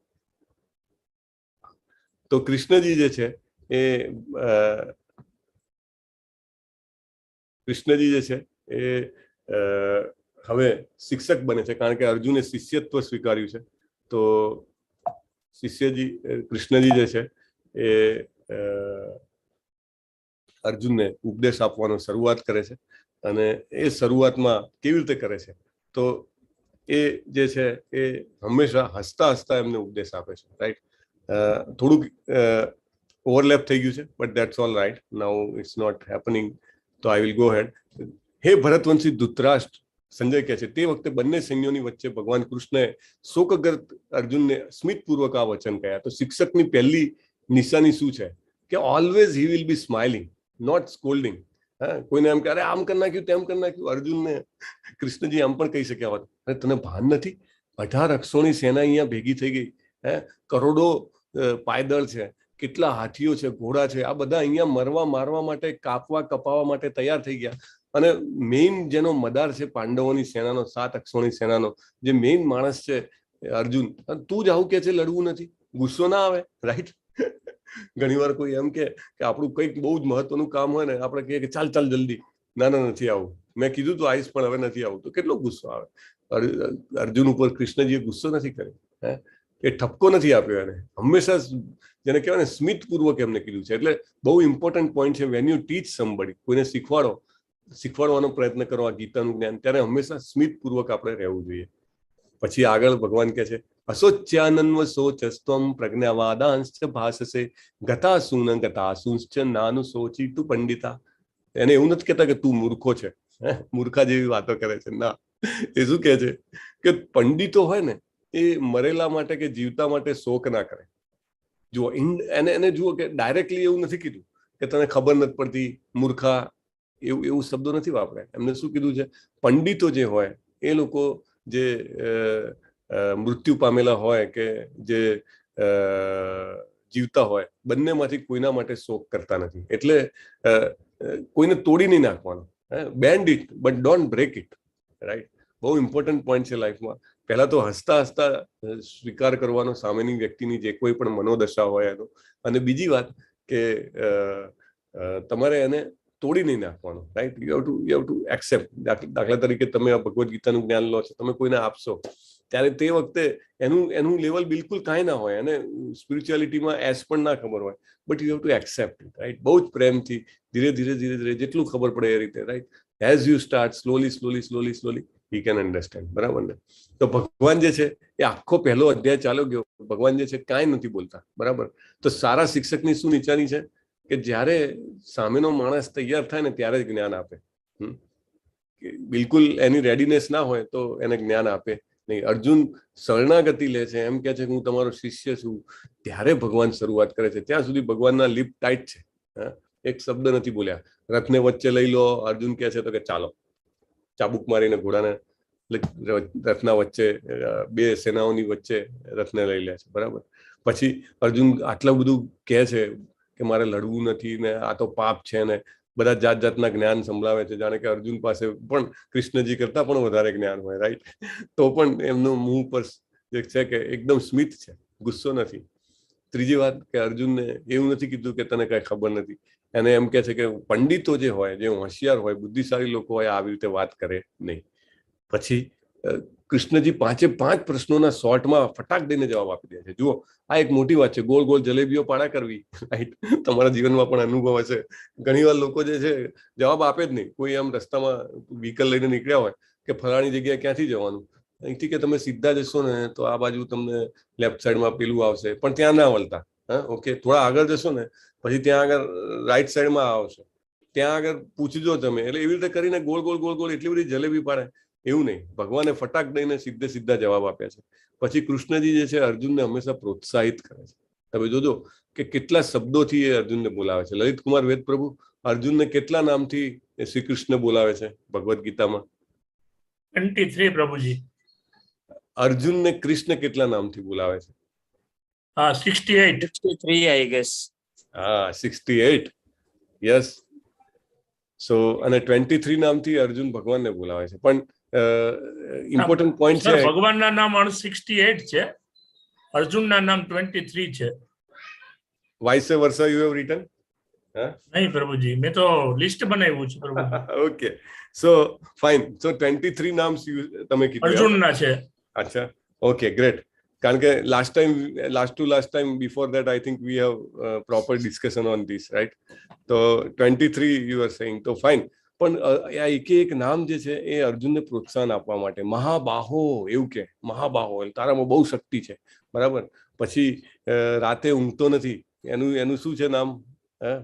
તો કૃષ્ણજી જે છે એ કૃષ્ણજી જે છે એ હવે શિક્ષક બને છે, કારણ કે અર્જુને શિષ્યત્વ સ્વીકાર્યું છે. તો શિષ્યજી, કૃષ્ણજી જે છે એ અર્જુનને ઉપદેશ આપવાનો શરૂઆત કરે છે, અને એ શરૂઆતમાં કેવી રીતે કરે છે તો એ જે છે એ હંમેશા હસતા હસતા એમને ઉપદેશ આપે છે, રાઈટ? થોડુંક ઓવરલેપ થઈ ગયું છે, but that's all right, now it's not happening, તો I will go head. હે ભરતવંશી ધૃતરાષ્ટ્ર, સંજય કહે છે, તે વખતે બંને સૈન્યોની વચ્ચે ભગવાન કૃષ્ણએ શોકગ્રસ્ત અર્જુનને સ્મિતપૂર્વક આ વચન કહ્યા. તો શિક્ષકની પહેલી નિશાની શું છે? કે always he will be smiling, not scolding. હા, કોઈને એમ કે અરે આમ કરી નાખ્યું, તેમ કરી નાખ્યું. અર્જુનને કૃષ્ણજી આમ પણ કહી શક્યા હોત, અરે તને ભાન નથી, 18 અક્ષોણી સેના અહીંયા ભેગી થઈ ગઈ, હે, કરોડો પાયદળ છે, કેટલા હાથીઓ છે, ઘોડા છે, આ બધા અહીંયા મરવા મારવા માટે, કાપવા કપાવવા માટે તૈયાર થઈ ગયા. અને મેઇન જેનો મદાર છે પાંડવોની સેનાનો, 7 અક્ષોની સેનાનો જે મેઇન માણસ છે અર્જુન, તું જ આવું કે છે લડવું નથી, ગુસ્સો ના આવે, રાઈટ? ઘણીવાર કોઈ એમ કે આપણું કંઈક બહુ જ મહત્વનું કામ હોય ને, આપણે કહીએ કે ચાલ ચાલ જલ્દી, ના ના નથી આવું, મેં કીધું તો આવીશ પણ હવે નથી આવું, તો કેટલો ગુસ્સો આવે. અર્જુન ઉપર કૃષ્ણજીએ ગુસ્સો નથી કર્યો, હે, એ ઠપકો નથી આપ્યો એને, હંમેશા જેને કહેવાય ને સ્મિતપૂર્વક એમને કીધું છે. એટલે બહુ ઇમ્પોર્ટન્ટ પોઈન્ટ છે, when you teach somebody, કોઈને શીખવાડવાનો પ્રયત્ન કરો આ ગીતાનું જ્ઞાન, ત્યારે હંમેશા સ્મિતપૂર્વક આપણે રહેવું જોઈએ. પછી આગળ ભગવાન કહે છે, અશોચ્યાનન્વ શોચસ્ત્વમ પ્રજ્ઞાવાદાંશ્ચ ભાસસે ગતાસૂન ગતાસૂંશ્ચ નાનુશોચિતુ પંડિતા. એને એવું નથી કહેતા કે તું મૂર્ખો છે, હે, મૂર્ખા જેવી વાતો કરે છે, ના, એ શું કહે છે કે પંડિતો હોય ને એ મરેલા માટે કે જીવતા માટે શોક ના કરે. જુઓ, એને એને જુઓ કે ડાયરેક્ટલી એવું નથી કીધું કે તને ખબર નથી પડતી મૂર્ખા, એવું શબ્દો નથી વાપર્યા. એમને શું કીધું છે, પંડિતો જે હોય એ લોકો જે મૃત્યુ પામેલા હોય કે જે જીવતા હોય, બંનેમાંથી કોઈના માટે શોક કરતા નથી. એટલે કોઈને તોડી નહીં નાખવાનો, bend it but don't break it, right? બહુ ઇમ્પોર્ટન્ટ પોઈન્ટ છે લાઈફમાં. પહેલા તો હસતા હસતા સ્વીકાર કરવાનો સામેની વ્યક્તિની જે કોઈ પણ મનોદશા હોય એનો, અને બીજી વાત કે તમારે એને તોડી નહીં નાખવાનો, right? You have to accept. દાખલા તરીકે તમે આ ભગવદ્ ગીતાનું જ્ઞાન લો છો, તમે કોઈને આપશો ત્યારે તે વખતે એનું લેવલ બિલકુલ કાંઈ ના હોય, એને સ્પિરિચ્યુઆલિટીમાં એસ પણ ના ખબર હોય, but you have to accept it, right? બહુ જ પ્રેમથી ધીરે ધીરે ધીરે ધીરે જેટલું ખબર પડે એ રીતે, right? As you start slowly slowly slowly slowly he can understand, બરાબર ને? તો ભગવાન જે છે એ આખો પહેલો અધ્યાય ચાલ્યો ગયો, ભગવાન જે છે કાંઈ નથી બોલતા, બરાબર? તો સારા શિક્ષકની શું નિશાની છે કે જ્યારે સામેનો માણસ તૈયાર થાય ને ત્યારે જ જ્ઞાન આપે. બિલકુલ એની રેડીનેસ ના હોય તો એને જ્ઞાન આપે નહીં. અર્જુન શરણાગતિ લે છે, એમ કહે છે કે હું તમારો શિષ્ય છું, ત્યારે ભગવાન શરૂઆત કરે છે. ત્યાં સુધી ભગવાનના લિપ ટાઈટ છે, હા, એક શબ્દ નથી બોલ્યા. રથને વચ્ચે લઈ લો, અર્જુન કહે છે તો કે ચાલો, ચાબુક મારીને ઘોડાને રથના વચ્ચે, બે સેનાઓની વચ્ચે રથને લઈ લે છે, બરાબર? પછી અર્જુન આટલું બધું કહે છે કે મારે લડવું નથી ને આ તો પાપ છે ને બધા જાત જાતના જ્ઞાન સંભળાવે છે, જાણે કે અર્જુન પાસે પણ કૃષ્ણજી કરતા પણ વધારે જ્ઞાન હોય, રાઈટ? તો પણ એમનું મું પર જે છે કે એકદમ સ્મિત છે, ગુસ્સો નથી. ત્રીજી વાત કે અર્જુનને એવું નથી કીધું કે તને કાંઈ ખબર નથી, એને એમ કહે છે કે પંડિતો જે હોય, જે હોશિયાર હોય, બુદ્ધિશાળી લોકો હોય, આવી રીતે વાત કરે નહીં. પછી કૃષ્ણજી પાંચે પાંચ પ્રશ્નોના શોર્ટમાં ફટાક દઈને જવાબ આપી દે છે. જુઓ, આ એક મોટી વાત છે, ગોળ ગોળ જલેબીઓ પાડા કરવી, રાઈટ? તમારા જીવનમાં પણ અનુભવ હશે, ઘણીવાર લોકો જે છે જવાબ આપે જ નહીં. કોઈ આમ રસ્તામાં વ્હીકલ લઈને નીકળ્યા હોય કે ફલાણી જગ્યાએ ક્યાંથી જવાનું, અહીંથી કે તમે સીધા જશો ને તો આ બાજુ તમને લેફ્ટ સાઈડમાં પેલું આવશે, પણ ત્યાં ના વળતા, હા ઓકે, થોડા આગળ જશો ને પછી ત્યાં આગળ રાઈટ સાઈડમાં આવશે, ત્યાં આગળ પૂછજો તમે. એટલે એવી રીતે કરીને ગોળ ગોળ ગોળ ગોળ એટલી બધી જલેબી પાડે, એવું નહીં. ભગવાને ફટાક દઈને સીધે સીધા જવાબ આપ્યા છે. પછી કૃષ્ણજી જે છે અર્જુનને હંમેશા પ્રોત્સાહિત કરે છે. તમે જોજો કે કેટલા શબ્દોથી એ અર્જુનને બોલાવે છે. લલિત કુમાર વેદ પ્રભુ અર્જુનને કેટલા નામથી શ્રી કૃષ્ણ બોલાવે છે ભગવદ્ ગીતામાં? 23 પ્રભુજી. અર્જુનને કૃષ્ણ કેટલા નામથી બોલાવે છે? હા, 68. 63 I guess. હા, 68, યસ. સો અને 23 નામથી અર્જુન ભગવાનને બોલાવે છે. પણ ઇમ્પોર્ટન્ટ પોઈન્ટ છે, ભગવાનના નામ 68 છે, અર્જુનના નામ 23 છે. Vice versa you have written? હા? નહીં પ્રભુજી, મેં તો લિસ્ટ બનાવ્યું છે પ્રભુજી. ઓકે, સો ફાઇન. સો 23 નામ તમે કીધું અર્જુનના છે. અચ્છા, ઓકે, ગ્રેટ. કારણ કે last time, last to last time before that I think we have proper discussion on this, right? તો 23 you are saying, તો ફાઇન. પણ આ એકે એક નામ જે છે એ અર્જુનને પ્રોત્સાહન આપવા માટે, મહાબાહો એવું કે, મહાબાહો એટલે તારામાં બહુ શક્તિ છે, બરાબર? પછી રાતે ઊંઘતો નથી, એનું શું છે નામ? હા,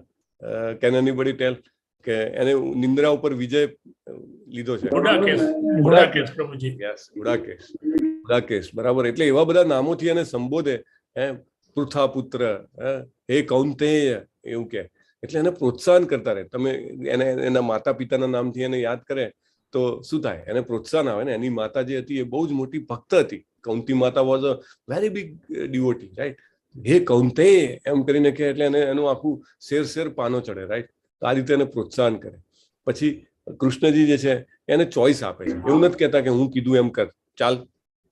can anybody ટેલ કે એને નિંદ્રા ઉપર વિજય લીધો છે? ગુડાકેશ, ગુડાકેશ પ્રભુજી. યસ, ગુડાકેશ, ગુડાકેશ, બરાબર. એટલે એવા બધા નામોથી એને સંબોધે, હે પૃથા પુત્ર, હે કૌંતેય એવું કે, એટલે એને પ્રોત્સાહન કરતા રહે. તમે એને એના માતા પિતાના નામથી એને યાદ કરે તો તો શું થાય? એને પ્રોત્સાહન આવે ને. એની માતા જે હતી એ બહુ જ મોટી ભક્ત હતી. કૌંતી માતા was a very big devotee, right? "હે કૌંતે" એમ કરીને કે એટલે એને એનું આખું શેર શેર પાનો ચડે, રાઈટ? તો આ રીતે એને પ્રોત્સાહન કરે. પછી કૃષ્ણજી જે છે એને ચોઈસ આપે છે. એવું નથી કહેતા કે હું કીધું એમ કર, ચાલ.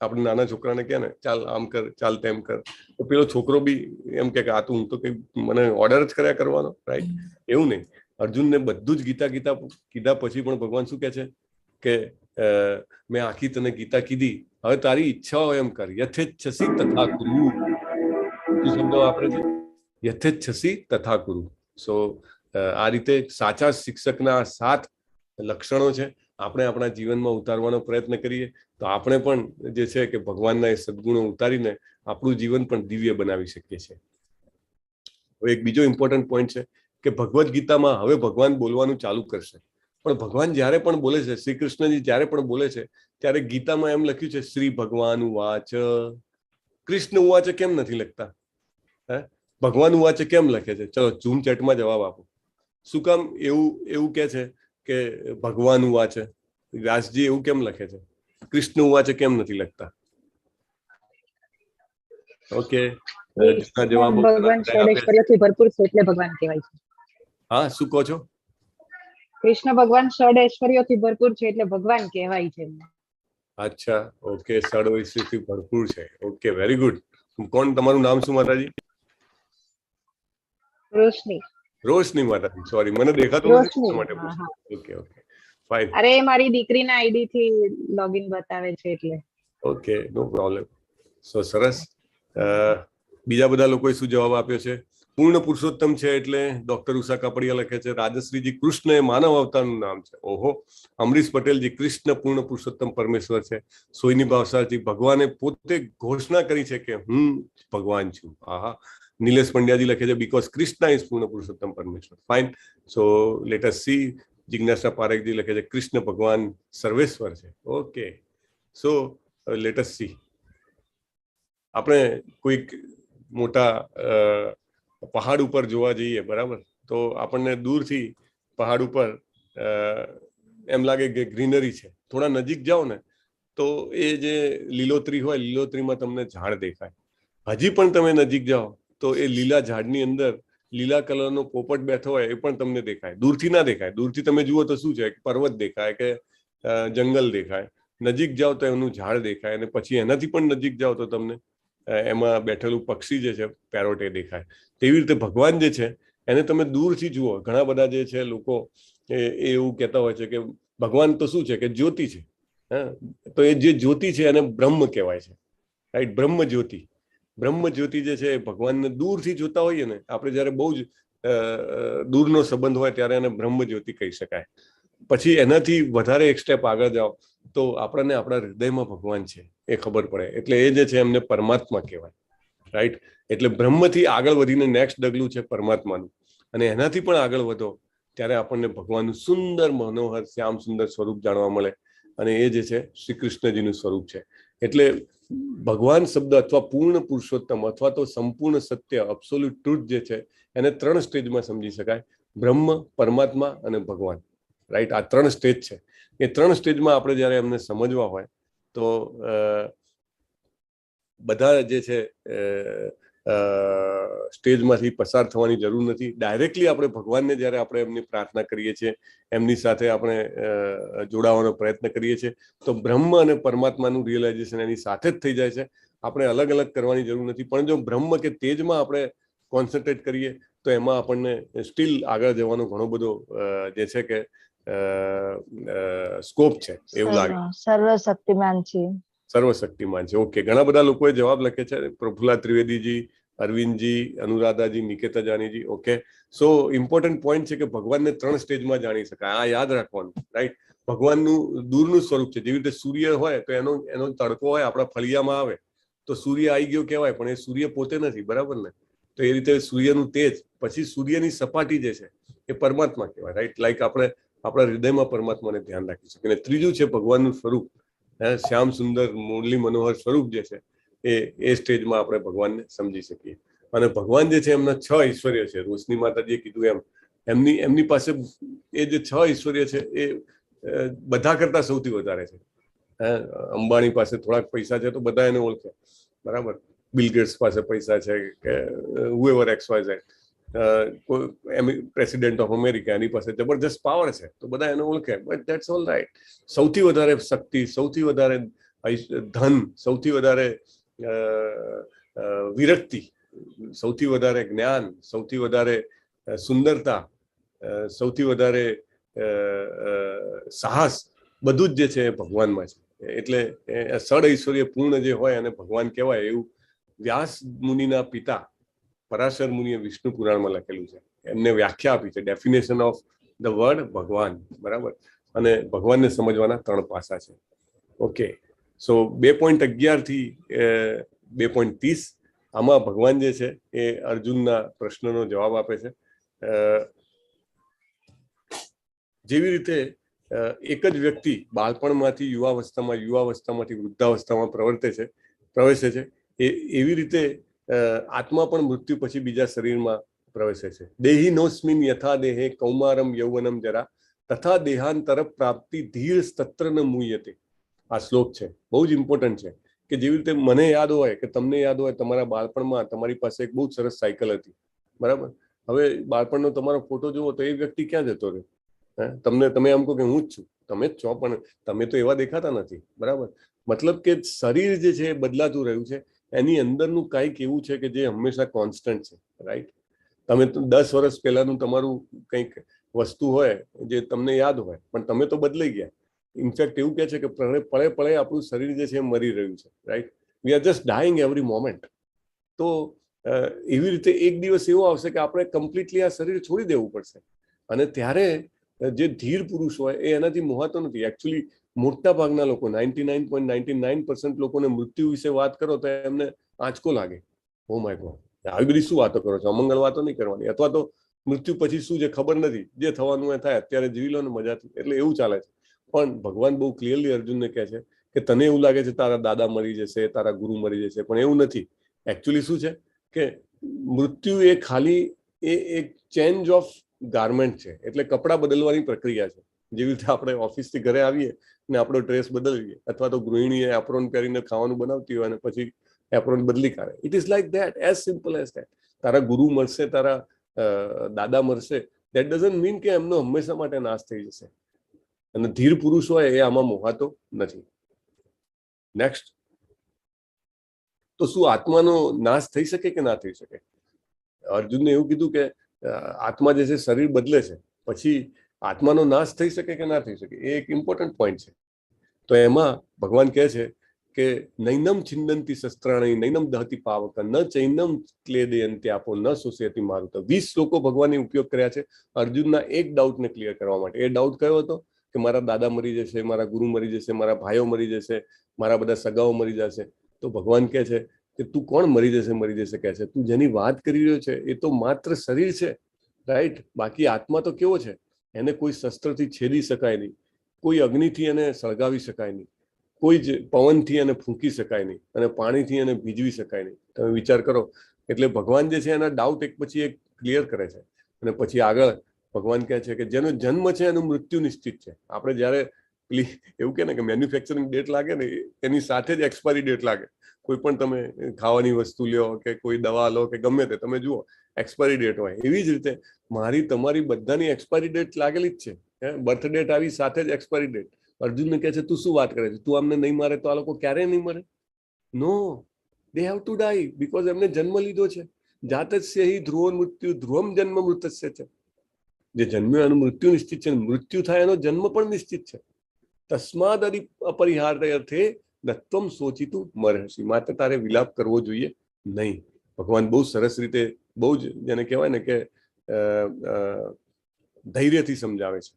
આપણે નાના છોકરાને કહે ને, ચાલ આમ કર, ચાલ તેમ કર, તો પેલો છોકરો બી એમ કે આ તો હું તો કઈ મને ઓર્ડર જ કર્યા કરવાનો, રાઈટ? એવું નહીં. અર્જુનને બધું જ ગીતા ગીતા કીધા પછી પણ ભગવાન શું કહે છે કે મેં આખી તને ગીતા કીધી, હવે તારી ઈચ્છા હોય એમ કર. "યથેચ્છસી તથા કુરુ." શું શબ્દ વાપરે છે? "યથેચ્છસી તથા કુરુ." સો આ રીતે સાચા શિક્ષકના આ સાત લક્ષણો છે. આપણે આપણા જીવનમાં ઉતારવાનો પ્રયત્ન કરીએ તો આપણે પણ જે છે કે ભગવાનના એ સદગુણો ઉતારીને આપણું જીવન પણ દિવ્ય બનાવી શકીએ છીએ. હવે એક બીજો ઇમ્પોર્ટન્ટ પોઈન્ટ છે કે ભગવદ્ ગીતામાં હવે ભગવાન બોલવાનું ચાલુ કરશે. પણ ભગવાન જ્યારે પણ બોલે છે, શ્રી કૃષ્ણજી જ્યારે પણ બોલે છે, ત્યારે ગીતામાં એમ લખ્યું છે, "શ્રી ભગવાન ઉવાચ." "કૃષ્ણ ઉવાચ" કેમ નથી લખતા? હે, "ભગવાન ઉવાચ" કેમ લખે છે? ચલો, ઝૂમ ચેટમાં જવાબ આપો. શું કામ એવું એવું કે છે કે "ભગવાન ઉવાચ"? વ્યાસજી એવું કેમ લખે છે? "કૃષ્ણ ઉવાચ" કેમ નથી લખતા? ઓકે, જૂના જવાબો ભગવાન ઘણા બધા આપે છે. ષડ ભરપૂર છે એટલે ભગવાન કહેવાય છે. હા, શું કહો છો? કૃષ્ણ ભગવાન ષડ ઐશ્વર્યોથી ભરપૂર છે એટલે ભગવાન કહેવાય છે એમને. અચ્છા, ઓકે, ષડ ઐશ્વર્યથી ભરપૂર છે. Okay, very good. કોણ, તમારું નામ શું માતાજી? રોશની. રોશની માતાજી. સોરી, મને દેખાતું નથી રોશની. એટલા માટે. હા. Okay okay fine. અરે, એ મારી દીકરીના આઈડી થી લોગિન બતાવે છે એટલે. ઓકે, નો પ્રોબ્લેમ. સો સરસ. બીજા બધા લોકોએ શું જવાબ આપ્યો છે? પૂર્ણ પુરુષોત્તમ છે એટલે, ડોક્ટર ઉષા કાપડિયા લખે છે. રાજશ્રીજી, કૃષ્ણ એ માનવ અવતારનું નામ છે. ઓહો. અમરીશ પટેલજી, કૃષ્ણ પૂર્ણ પુરુષોત્તમ પરમેશ્વર છે. સોયની ભાવસારજી, ભગવાને પોતે ઘોષણા કરી છે કે હું ભગવાન છું. આહા. નિલેશ પંડ્યાજી લખે છે, because Krishna is પૂર્ણ પુરુષોત્તમ પરમેશ્વર. Fine, so let us see. જિજ્ઞાસા પારેખજી લખે છે, કૃષ્ણ ભગવાન સર્વેશ્વર છે. Okay, so let us see. આપણે કોઈક મોટા પહાડ ઉપર જોવા જઈએ, બરાબર? તો આપણને દૂરથી પહાડ ઉપર એમ લાગે કે ગ્રીનરી છે. થોડા નજીક જાઓ ને તો એ જે લીલોતરી હોય, લીલોતરીમાં તમને ઝાડ દેખાય. હજી પણ તમે નજીક જાઓ તો એ લીલા ઝાડની અંદર લીલા કલરનો પોપટ બેઠો હોય એ પણ તમને દેખાય. દૂરથી ના દેખાય. દૂરથી તમે જુઓ તો શું છે? પર્વત દેખાય કે જંગલ દેખાય. નજીક જાઓ તો એનું ઝાડ દેખાય અને પછી એનાથી પણ નજીક જાઓ તો તમને એમાં બેઠેલું પક્ષી જે છે, પેરોટ, એ દેખાય. તેવી રીતે ભગવાન જે છે એને તમે દૂરથી જુઓ. ઘણા બધા જે છે લોકો એ એવું કહેતા હોય છે કે ભગવાન તો શું છે કે જ્યોતિ છે. હા, તો એ જે જ્યોતિ છે એને બ્રહ્મ કહેવાય છે, રાઈટ? બ્રહ્મ જ્યોતિ. બ્રહ્મ જ્યોતિ જે છે એ ભગવાનને દૂરથી જોતા હોઈએ ને આપણે, જ્યારે બહુ જ દૂરનો સંબંધ હોય ત્યારે એને બ્રહ્મ જ્યોતિ કહી શકાય. પછી એનાથી વધારે એક સ્ટેપ આગળ જાઓ તો આપણને આપણા હૃદયમાં ભગવાન છે એ ખબર પડે, એટલે એ જે છે એમને પરમાત્મા કહેવાય, રાઈટ? એટલે બ્રહ્મથી આગળ વધીને નેક્સ્ટ ડગલું છે પરમાત્માનું અને એનાથી પણ આગળ વધો ત્યારે આપણને ભગવાનનું સુંદર, મનોહર, શ્યામ સુંદર સ્વરૂપ જાણવા મળે અને એ જે છે શ્રી કૃષ્ણજીનું સ્વરૂપ છે. એટલે ભગવાન શબ્દ અથવા પૂર્ણ પુરુષોત્તમ અથવા તો સંપૂર્ણ સત્ય, અબ્સોલ્યુટ ટ્રુથ જે છે એને ત્રણ સ્ટેજમાં સમજી શકાય: બ્રહ્મ, પરમાત્મા અને ભગવાન, રાઈટ? આ ત્રણ સ્ટેજ છે. એ ત્રણ સ્ટેજમાં આપણે જ્યારે એમને સમજવા હોય તો બધા જે છે સ્ટેજમાંથી પસાર થવાની જરૂર નથી. ડાયરેક્ટલી આપણે ભગવાનને જ્યારે આપણે એમની પ્રાર્થના કરીએ છીએ, એમની સાથે આપણે જોડાવાનો પ્રયત્ન કરીએ છીએ, તો બ્રહ્મ અને પરમાત્માનું રિયલાઇઝેશન એની સાથે જ થઈ જાય છે. આપણે અલગ અલગ કરવાની જરૂર નથી. પણ જો બ્રહ્મ કે તેજમાં આપણે કોન્સન્ટ્રેટ કરીએ તો એમાં આપણને સ્ટીલ આગળ જવાનો ઘણો બધો જે છે કે સ્કોપ છે એવું લાગે. સર્વશક્તિમાન છે. સર્વશક્તિમાન છે. ઓકે, ઘણા બધા લોકોએ જવાબ લખે છે. પ્રફુલ્લા ત્રિવેદીજી, અરવિંદજી, અનુરાધાજી, નિકેતા જાનીજી. ઓકે, સો ઇમ્પોર્ટન્ટ પોઈન્ટ છે કે ભગવાનને ત્રણ સ્ટેજમાં જાણી શકાય, આ યાદ રાખવાનું, રાઈટ? ભગવાનનું દૂરનું સ્વરૂપ છે. જેવી રીતે સૂર્ય હોય તો એનો એનો તડકો હોય, આપણા ફળિયામાં આવે તો સૂર્ય આવી ગયો કહેવાય, પણ એ સૂર્ય પોતે નથી, બરાબર ને? તો એ રીતે સૂર્યનું તેજ, પછી સૂર્યની સપાટી જે છે એ પરમાત્મા કહેવાય, રાઈટ? લાઈક આપણે આપણા હૃદયમાં પરમાત્માને ધ્યાન રાખી શકીએ. અને ત્રીજું છે ભગવાનનું સ્વરૂપ, હે શ્યામ સુંદર મુરલી મનોહર સ્વરૂપ જે છે એ એ સ્ટેજમાં આપણે ભગવાનને સમજી શકીએ. અને ભગવાન જે છે એમના છ ઐશ્વર્ય છે. રોશની માતાજીએ કીધું એમ એમની એમની પાસે એ જે છ ઐશ્વર્ય છે એ બધા કરતા સૌથી વધારે છે. અંબાણી પાસે થોડાક પૈસા છે તો બધા એને ઓળખે, બરાબર? બિલ ગેટ્સ પાસે પૈસા છે કે whoever, X Y Z, President of America, એની પાસે જબરજસ્ત પાવર છે તો બધા એને ઓળખે. But that's all right. સૌથી વધારે શક્તિ, સૌથી વધારે ધન, સૌથી વધારે વિરક્તિ, સૌથી વધારે જ્ઞાન, સૌથી વધારે સુંદરતા, સૌથી વધારે સાહસ, બધું જ જે છે એ ભગવાનમાં છે. એટલે ષડ ઐશ્વર્ય પૂર્ણ જે હોય એને ભગવાન કહેવાય, એવું વ્યાસ મુનિના પિતા પરાશર મુનિએ વિષ્ણુ પુરાણમાં લખેલું છે. એમને વ્યાખ્યા આપી છે, definition of the word ભગવાન, બરાબર? અને ભગવાનને સમજવાના ત્રણ પાસા છે. ઓકે, સો 2.11થી 2.30, આમાં ભગવાન જે છે એ અર્જુનના પ્રશ્નનો જવાબ આપે છે. જેવી રીતે એક જ વ્યક્તિ બાળપણમાંથી યુવાવસ્થામાં, યુવાવસ્થામાંથી વૃદ્ધાવસ્થામાં પ્રવર્તે છે, પ્રવેશે છે, એ એવી રીતે આત્મા પણ મૃત્યુ પછી બીજા શરીરમાં પ્રવેશે છે. દેહિનોસ્મિન યથા દેહે કૌમારમ યૌવનમ જરા તથા દેહાંતર પ્રાપ્તિ ધીર તત્ર ન મુહ્યતે. આ શ્લોક છે, બહુ જ ઇમ્પોર્ટન્ટ છે કે જેવી રીતે મને યાદ હોય કે તમને યાદ હોય, તમારા બાળપણમાં તમારી પાસે એક બહુ જ સરસ સાયકલ હતી, બરાબર? હવે બાળપણનો તમારો ફોટો જુઓ તો એ વ્યક્તિ ક્યાં જતો રહ્યો? હે, તમને તમે એમ કહો કે હું જ છું, તમે જ છો, પણ તમે તો એવા દેખાતા નથી, બરાબર? મતલબ કે શરીર જે છે એ બદલાતું રહ્યું છે, એની અંદરનું કંઈક એવું છે કે જે હંમેશા કોન્સ્ટન્ટ છે, રાઈટ? તમે 10 વર્ષ પહેલાનું તમારું કંઈક વસ્તુ હોય જે તમને યાદ હોય, પણ તમે તો બદલાઈ ગયા. ઇનફેક્ટ એવું કહે છે કે પળે પળે પળે આપણું શરીર જે છે એ મરી રહ્યું છે, right? We are just dying every moment. તો એવી રીતે એક દિવસ એવો આવશે કે આપણે કમ્પ્લીટલી આ શરીર છોડી દેવું પડશે અને ત્યારે જે ધીર પુરુષ હોય એ એનાથી મોહાતો નથી. એકચ્યુઅલી મોટા ભાગના લોકો, 99.99% લોકોને મૃત્યુ વિશે વાત કરો તો એમને આંચકો લાગે. ઓ my God, આવી બધી શું વાતો કરો છો? અમંગળ વાતો નહીં કરવાની. અથવા તો મૃત્યુ પછી શું છે ખબર નથી, જે થવાનું એ થાય, અત્યારે જીવી લો ને મજાથી, એટલે એવું ચાલે છે. પણ ભગવાન બહુ ક્લિયરલી અર્જુનને કહે છે કે તને એવું લાગે છે તારા દાદા મરી જશે, તારા ગુરુ મરી જશે, પણ એવું નથી. એકચ્યુઅલી શું છે કે મૃત્યુ એ ખાલી એ એક change of garment છે, એટલે કપડાં બદલવાની પ્રક્રિયા છે. જેવી રીતે આપણે ઓફિસથી ઘરે આવીએ ને આપણો ડ્રેસ બદલવીએ, અથવા તો ગૃહિણીએ એપ્રોન પહેરીને ખાવાનું બનાવતી હોય અને પછી એપ્રોન બદલી કાઢે. It is like that, as simple as that. તારા ગુરુ મરશે, તારા દાદા મરશે, that doesn't mean કે એમનો હંમેશા માટે નાશ થઈ જશે. અને ધીર પુરુષ હોય એ આમાં મોહાતો નથી. નેક્સ્ટ, તો શું આત્માનો નાશ થઈ શકે કે ના થઈ શકે? અર્જુનને એવું કીધું કે આત્મા જે છે શરીર બદલે છે, પછી આત્માનો નાશ થઈ શકે કે ના થઈ શકે, એ એક ઇમ્પોર્ટન્ટ પોઈન્ટ છે. તો એમાં ભગવાન કહે છે કે નૈનમ છિંદંતિ શસ્ત્રાણી નૈનમ દહતિ પાવક ન ચૈનમ ક્લેદયંત્યાપો ન શોષયતિ મારુત. 20 શ્લોકો ભગવાને ઉપયોગ કર્યા છે અર્જુનના એક ડાઉટને ક્લિયર કરવા માટે. એ ડાઉટ કયો હતો? કે મારા દાદા મરી જશે, મારા ગુરુ મરી જશે, મારા ભાઈઓ મરી જશે, મારા બધા સગાઓ મરી જશે. તો ભગવાન કહે છે કે તું કોણ મરી જશે મરી જશે કહે છે? તું જેની વાત કરી રહ્યો છે એ તો માત્ર શરીર છે, રાઈટ? બાકી આત્મા તો કેવો છે? એને કોઈ શસ્ત્રથી છેદી શકાય નહીં, કોઈ અગ્નિથી એને સળગાવી શકાય નહીં, કોઈ જ પવનથી એને ફૂંકી શકાય નહીં અને પાણીથી એને ભીજવી શકાય નહીં. તમે વિચાર કરો. એટલે ભગવાન જે છે એના ડાઉટ એક પછી એક ક્લિયર કરે છે. અને પછી આગળ ભગવાન કહે છે કે જેનો જન્મ છે એનું મૃત્યુ નિશ્ચિત છે. આપણે જ્યારે પેલી એવું કે ને કે મેન્યુફેક્ચરિંગ ડેટ લાગે ને, એની સાથે જ એક્સપાયરી ડેટ લાગે. કોઈ પણ તમે ખાવાની વસ્તુ લ્યો કે કોઈ દવા લો કે ગમે તે તમે જુઓ, એક્સપાયરી ડેટ હોય. એવી જ રીતે મારી તમારી બધાની એક્સપાયરી ડેટ લાગેલી જ છે. હે, બર્થ ડેટ આવી સાથે જ એક્સપાયરી ડેટ. અર્જુનને કહે છે તું શું વાત કરે છે? તું આમને નહીં મારે તો આ લોકો ક્યારેય નહીં મરે? No, they have to die because એમને જન્મ લીધો છે. જાતસ્ય હિ ધ્રુવો મૃત્યુ ધ્રુવમ જન્મ મૃતસ્ય છે. જે જન્મ્યો એનું મૃત્યુ નિશ્ચિત છે, મૃત્યુ થાય એનો જન્મ પણ નિશ્ચિત છે. તસ્માદ અપરિહાર્ય અર્થે નત્વમ શોચિતુમર્હસી. માત્ર તારે વિલાપ કરવો જોઈએ નહીં. ભગવાન બહુ સરસ રીતે, બહુ જ જેને કહેવાય ને કે ધૈર્યથી સમજાવે છે.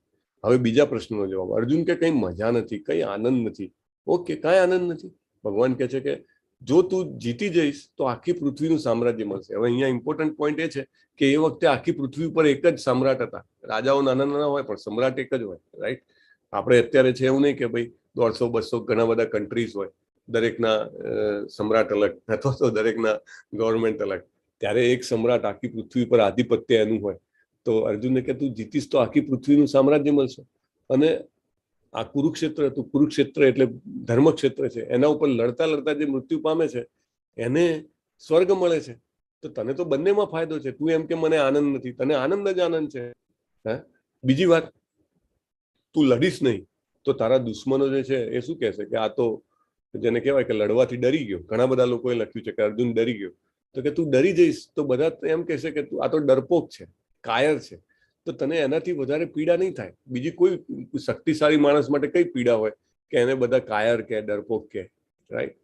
હવે બીજા પ્રશ્નનો જવાબ. અર્જુન કે કઈ મજા નથી, કઈ આનંદ નથી. ઓકે, કઈ આનંદ નથી? ભગવાન કહે છે કે જો તું જીતી જઈશ તો આખી પૃથ્વીનું સામ્રાજ્ય મળશે. હવે અહીંયા ઇમ્પોર્ટન્ટ પોઈન્ટ એ છે કે એ વખતે આખી પૃથ્વી ઉપર એક જ સમ્રાટ હતા. રાજાઓ નાના નાના હોય પણ સમ્રાટ એક જ હોય, રાઈટ? આપણે અત્યારે છે એવું નહીં કે ભાઈ 150 200 ઘણા બધા કન્ટ્રીઝ હોય, દરેકના સમ્રાટ અલગ અથવા તો દરેકના ગવર્મેન્ટ અલગ. ત્યારે એક સમ્રાટ, આખી પૃથ્વી પર આધિપત્ય એનું હોય. તો અર્જુનને કે તું જીતીશ તો આખી પૃથ્વીનું સામ્રાજ્ય મળશે અને આ કુરુક્ષેત્ર હતું, કુરુક્ષેત્ર એટલે ધર્મક્ષેત્ર છે, એના ઉપર લડતા લડતા જે મૃત્યુ પામે છે એને સ્વર્ગ મળે છે. તો તને તો બંનેમાં ફાયદો છે. તું એમ કે મને આનંદ નથી, તને આનંદ જ આનંદ છે. હે, બીજી વાત, તું લડીશ નહીં તો તારા દુશ્મનો જે છે એ શું કહેશે કે આ તો જેને કહેવાય કે લડવાથી ડરી ગયો. ઘણા બધા લોકોએ લખ્યું છે કે અર્જુન ડરી ગયો. તો કે તું ડરી જઈશ તો બધા એમ કહેશે કે તું આ તો ડરપોક છે, કાયર છે, તો તને એનાથી વધારે પીડા નહીં થાય. બીજી કોઈ શક્તિશાળી માણસ માટે કઈ પીડા હોય કે એને બધા કાયર કે ડરપોક કે, રાઈટ?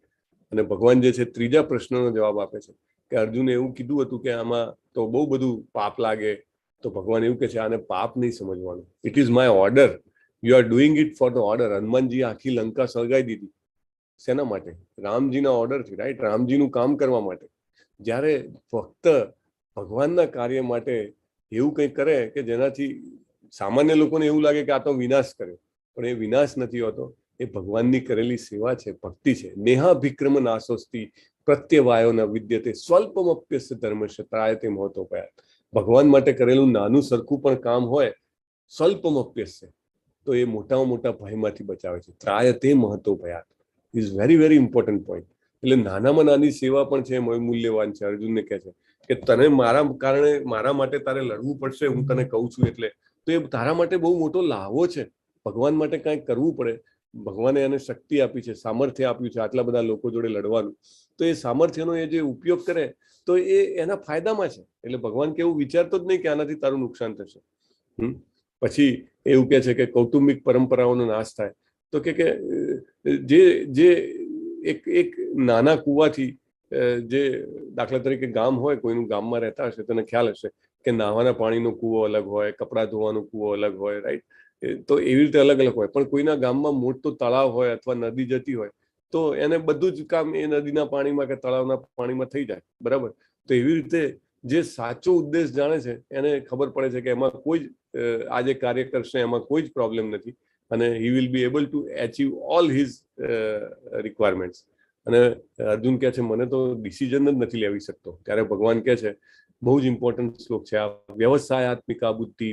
અને ભગવાન જે છે ત્રીજા પ્રશ્નનો જવાબ આપે છે કે અર્જુને એવું કીધું હતું કે આમાં તો બહુ બધું પાપ લાગે, તો ભગવાન એવું કહે છે આને પાપ નહીં સમજવાનું, it is my order, you are doing it for the order. Hanumanji આખી લંકા સળગાવી દીધી, શેના માટે? રામજીના ઓર્ડરથી, રાઈટ? રામજીનું કામ કરવા માટે. જ્યારે ફક્ત ભગવાનના કાર્ય માટે એવું કંઈ કરે કે જેનાથી સામાન્ય લોકોને એવું લાગે કે આ તો વિનાશ કર્યો, પણ એ વિનાશ નથી હોતો, એ ભગવાનની કરેલી સેવા છે, ભક્તિ છે. નેહાભિક્રમ નાશોસ્તિ પ્રત્યવાયો ન વિદ્યતે સ્વલ્પમપ્યસ્ય ધર્મસ્ય ત્રાયતે મહતોપયાત. ભગવાન માટે કરેલું નાનું સરખું પણ કામ હોય, સ્વલ્પમપ્યસ્ય, તો એ મોટામાં મોટા ભયમાંથી બચાવે છે. ત્રાયતે મહતોપયાત is very very important point. એટલે નાનામાં નાની સેવા પણ છે એ મૂલ્યવાન છે. અર્જુનને કહે છે કે તને મારા કારણે, મારા માટે તારે લડવું પડશે, હું તને કહું છું એટલે, તો એ તારા માટે બહુ મોટો લાહવો છે. ભગવાન માટે કંઈક કરવું પડે, ભગવાને એને શક્તિ આપી છે, સામર્થ્ય આપ્યું છે આટલા બધા લોકો જોડે લડવાનું, તો એ સામર્થ્યનો એ જે ઉપયોગ કરે તો એ એના ફાયદામાં છે. એટલે ભગવાન કે એવું વિચારતો જ નહીં કે આનાથી તારું નુકસાન થશે. પછી એવું કહે છે કે કૌટુંબિક પરંપરાઓનો નાશ થાય, તો કે જે જે એક એક નાના કૂવાથી, જે દાખલા તરીકે ગામ હોય, કોઈનું ગામમાં રહેતા હશે તેને ખ્યાલ હશે કે નાહવાના પાણીનો કૂવો અલગ હોય, કપડાં ધોવાનો કૂવો અલગ હોય, રાઈટ? તો એવી રીતે અલગ અલગ હોય. પણ કોઈના ગામમાં મોટો તળાવ હોય અથવા નદી જતી હોય તો એને બધું જ કામ એ નદીના પાણીમાં કે તળાવના પાણીમાં થઈ જાય, બરાબર? તો એવી રીતે જે સાચો ઉદ્દેશ જાણે છે એને ખબર પડે છે કે એમાં કોઈ જ, આ જે કાર્ય કરશે એમાં કોઈ જ પ્રોબ્લેમ નથી અને he will be able to achieve all his requirements. અને અર્જુન કહે છે મને તો ડિસિઝન જ નથી લેવી શકતો. ત્યારે ભગવાન કહે છે, બહુ જ ઇમ્પોર્ટન્ટ શ્લોક છે આ, વ્યવસાયાત્મિકા બુદ્ધિ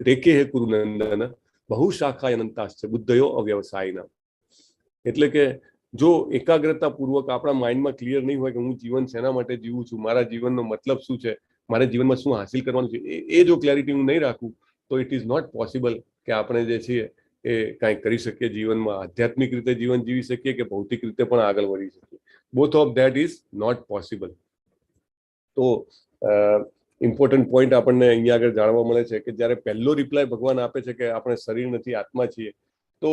રેકે હે કુરુનંદન બહુ શાખા અનંતાશ્ચ બુદ્ધયો અવ્યવસાયના. એટલે કે જો એકાગ્રતા પૂર્વક આપણા માઇન્ડમાં ક્લિયર નહીં હોય કે હું જીવન શેના માટે જીવું છું, મારા જીવનનો મતલબ શું છે, મારે જીવનમાં શું હાસિલ કરવાનું છે, એ જો ક્લેરિટી હું નહીં રાખું તો it is not possible કે આપણે જે છીએ એ કાંઈ કરી શકીએ જીવનમાં, આધ્યાત્મિક રીતે જીવન જીવી શકીએ કે ભૌતિક રીતે પણ આગળ વધી શકીએ. Both of that is not possible. તો ઇમ્પોર્ટન્ટ પોઈન્ટ આપણને અહીંયા આગળ જાણવા મળે છે કે જ્યારે પહેલો રિપ્લાય ભગવાન આપે છે કે આપણે શરીર નથી આત્મા છીએ, તો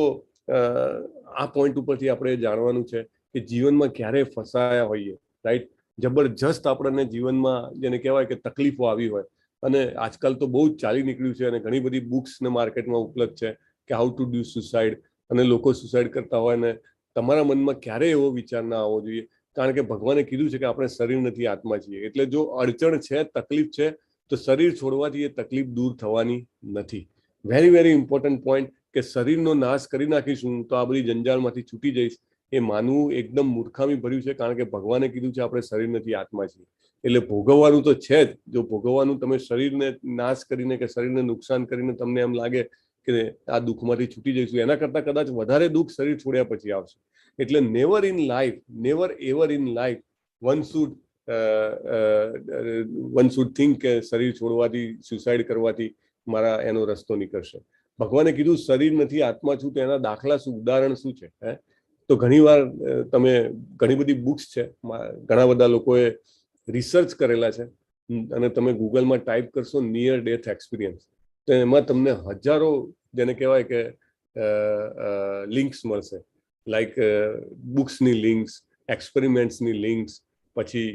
આ પોઈન્ટ ઉપરથી આપણે જાણવાનું છે કે જીવનમાં ક્યારે ફસાયા હોઈએ, રાઈટ? જબરજસ્ત આપણને જીવનમાં જેને કહેવાય કે તકલીફો આવી હોય, અને આજકાલ તો બહુ જ ચાલી નીકળ્યું છે અને ઘણી બધી બુક્સ ને માર્કેટમાં ઉપલબ્ધ છે કે how to do suicide, અને લોકો સુસાઇડ કરતા હોય, અને તમારા મનમાં ક્યારેય એવો વિચાર ના આવવો જોઈએ, કારણ કે ભગવાને કીધું છે કે આપણે શરીર નથી આત્મા છીએ. એટલે જો અડચણ છે, તકલીફ છે, તો શરીર છોડવાથી એ તકલીફ દૂર થવાની નથી. વેરી વેરી ઇમ્પોર્ટન્ટ પોઈન્ટ કે શરીરનો નાશ કરી નાખીશું તો આ બધી જંજાળમાંથી છૂટી જઈશ એ માનવું એકદમ મૂર્ખામી ભર્યું છે, કારણ કે ભગવાને કીધું છે આપણે શરીર નથી આત્મા છીએ. એટલે ભોગવવાનું તો છે જ. જો ભોગવવાનું તમે શરીરને નાશ કરીને કે શરીરને નુકસાન કરીને તમને એમ લાગે કે આ દુઃખમાંથી છૂટી જઈશું, એના કરતાં કદાચ વધારે દુઃખ શરીર છોડ્યા પછી આવશે. એટલે never in life, never ever in life one should think કે શરીર છોડવાથી, સુસાઇડ કરવાથી મારા એનો રસ્તો નીકળશે. ભગવાને કીધું શરીર નથી આત્મા છું, તો એના દાખલા શું, ઉદાહરણ શું છે? હે, તો ઘણીવાર તમે ઘણી બધી બુક્સ છે, ઘણા બધા લોકોએ રિસર્ચ કરેલા છે, અને તમે ગૂગલમાં ટાઈપ કરશો નિયર ડેથ એક્સપિરિયન્સ, તો એમાં તમને હજારો જેને કહેવાય કે લિંક્સ મળશે, લાઈક બુક્સની લિંક્સ, એક્સપેરિમેન્ટ્સની લિંક્સ, પછી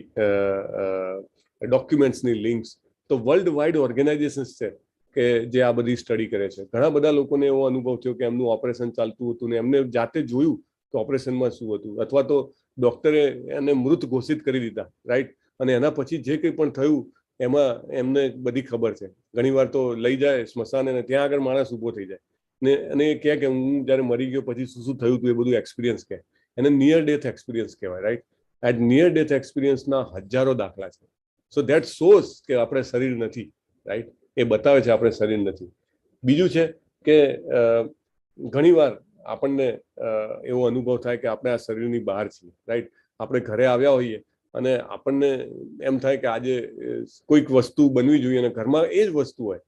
ડોક્યુમેન્ટ્સની લિંક્સ. તો વર્લ્ડ વાઇડ ઓર્ગેનાઇઝેશન્સ છે કે જે આ બધી સ્ટડી કરે છે. ઘણા બધા લોકોને એવો અનુભવ થયો કે એમનું ઓપરેશન ચાલતું હતું ને એમને જાતે જોયું કે ઓપરેશનમાં શું હતું, અથવા તો ડૉક્ટરે એને મૃત ઘોષિત કરી દીધા, રાઈટ? અને એના પછી જે કંઈ પણ થયું એમાં એમને બધી ખબર છે. ઘણીવાર તો લઈ જાય સ્મશાને ને ત્યાં આગળ માણસ ઊભો થઈ જાય ને અને એ કહે કે હું જ્યારે મરી ગયો પછી શું શું થયું હતું એ બધું એક્સપિરિયન્સ કહે. એને નિયર ડેથ એક્સપિરિયન્સ કહેવાય, રાઈટ? એટ નિયર ડેથ એક્સપિરિયન્સના હજારો દાખલા છે. સો that shows કે આપણે શરીર નથી, રાઈટ? એ બતાવે છે આપણે શરીર નથી. બીજું છે કે ઘણીવાર આપણને એવો અનુભવ થાય કે આપણે આ શરીરની બહાર છીએ, રાઈટ? આપણે ઘરે આવ્યા હોઈએ અને આપણને એમ થાય કે આજે કોઈક વસ્તુ બનવી જોઈએ અને ઘરમાં એ જ વસ્તુ હોય,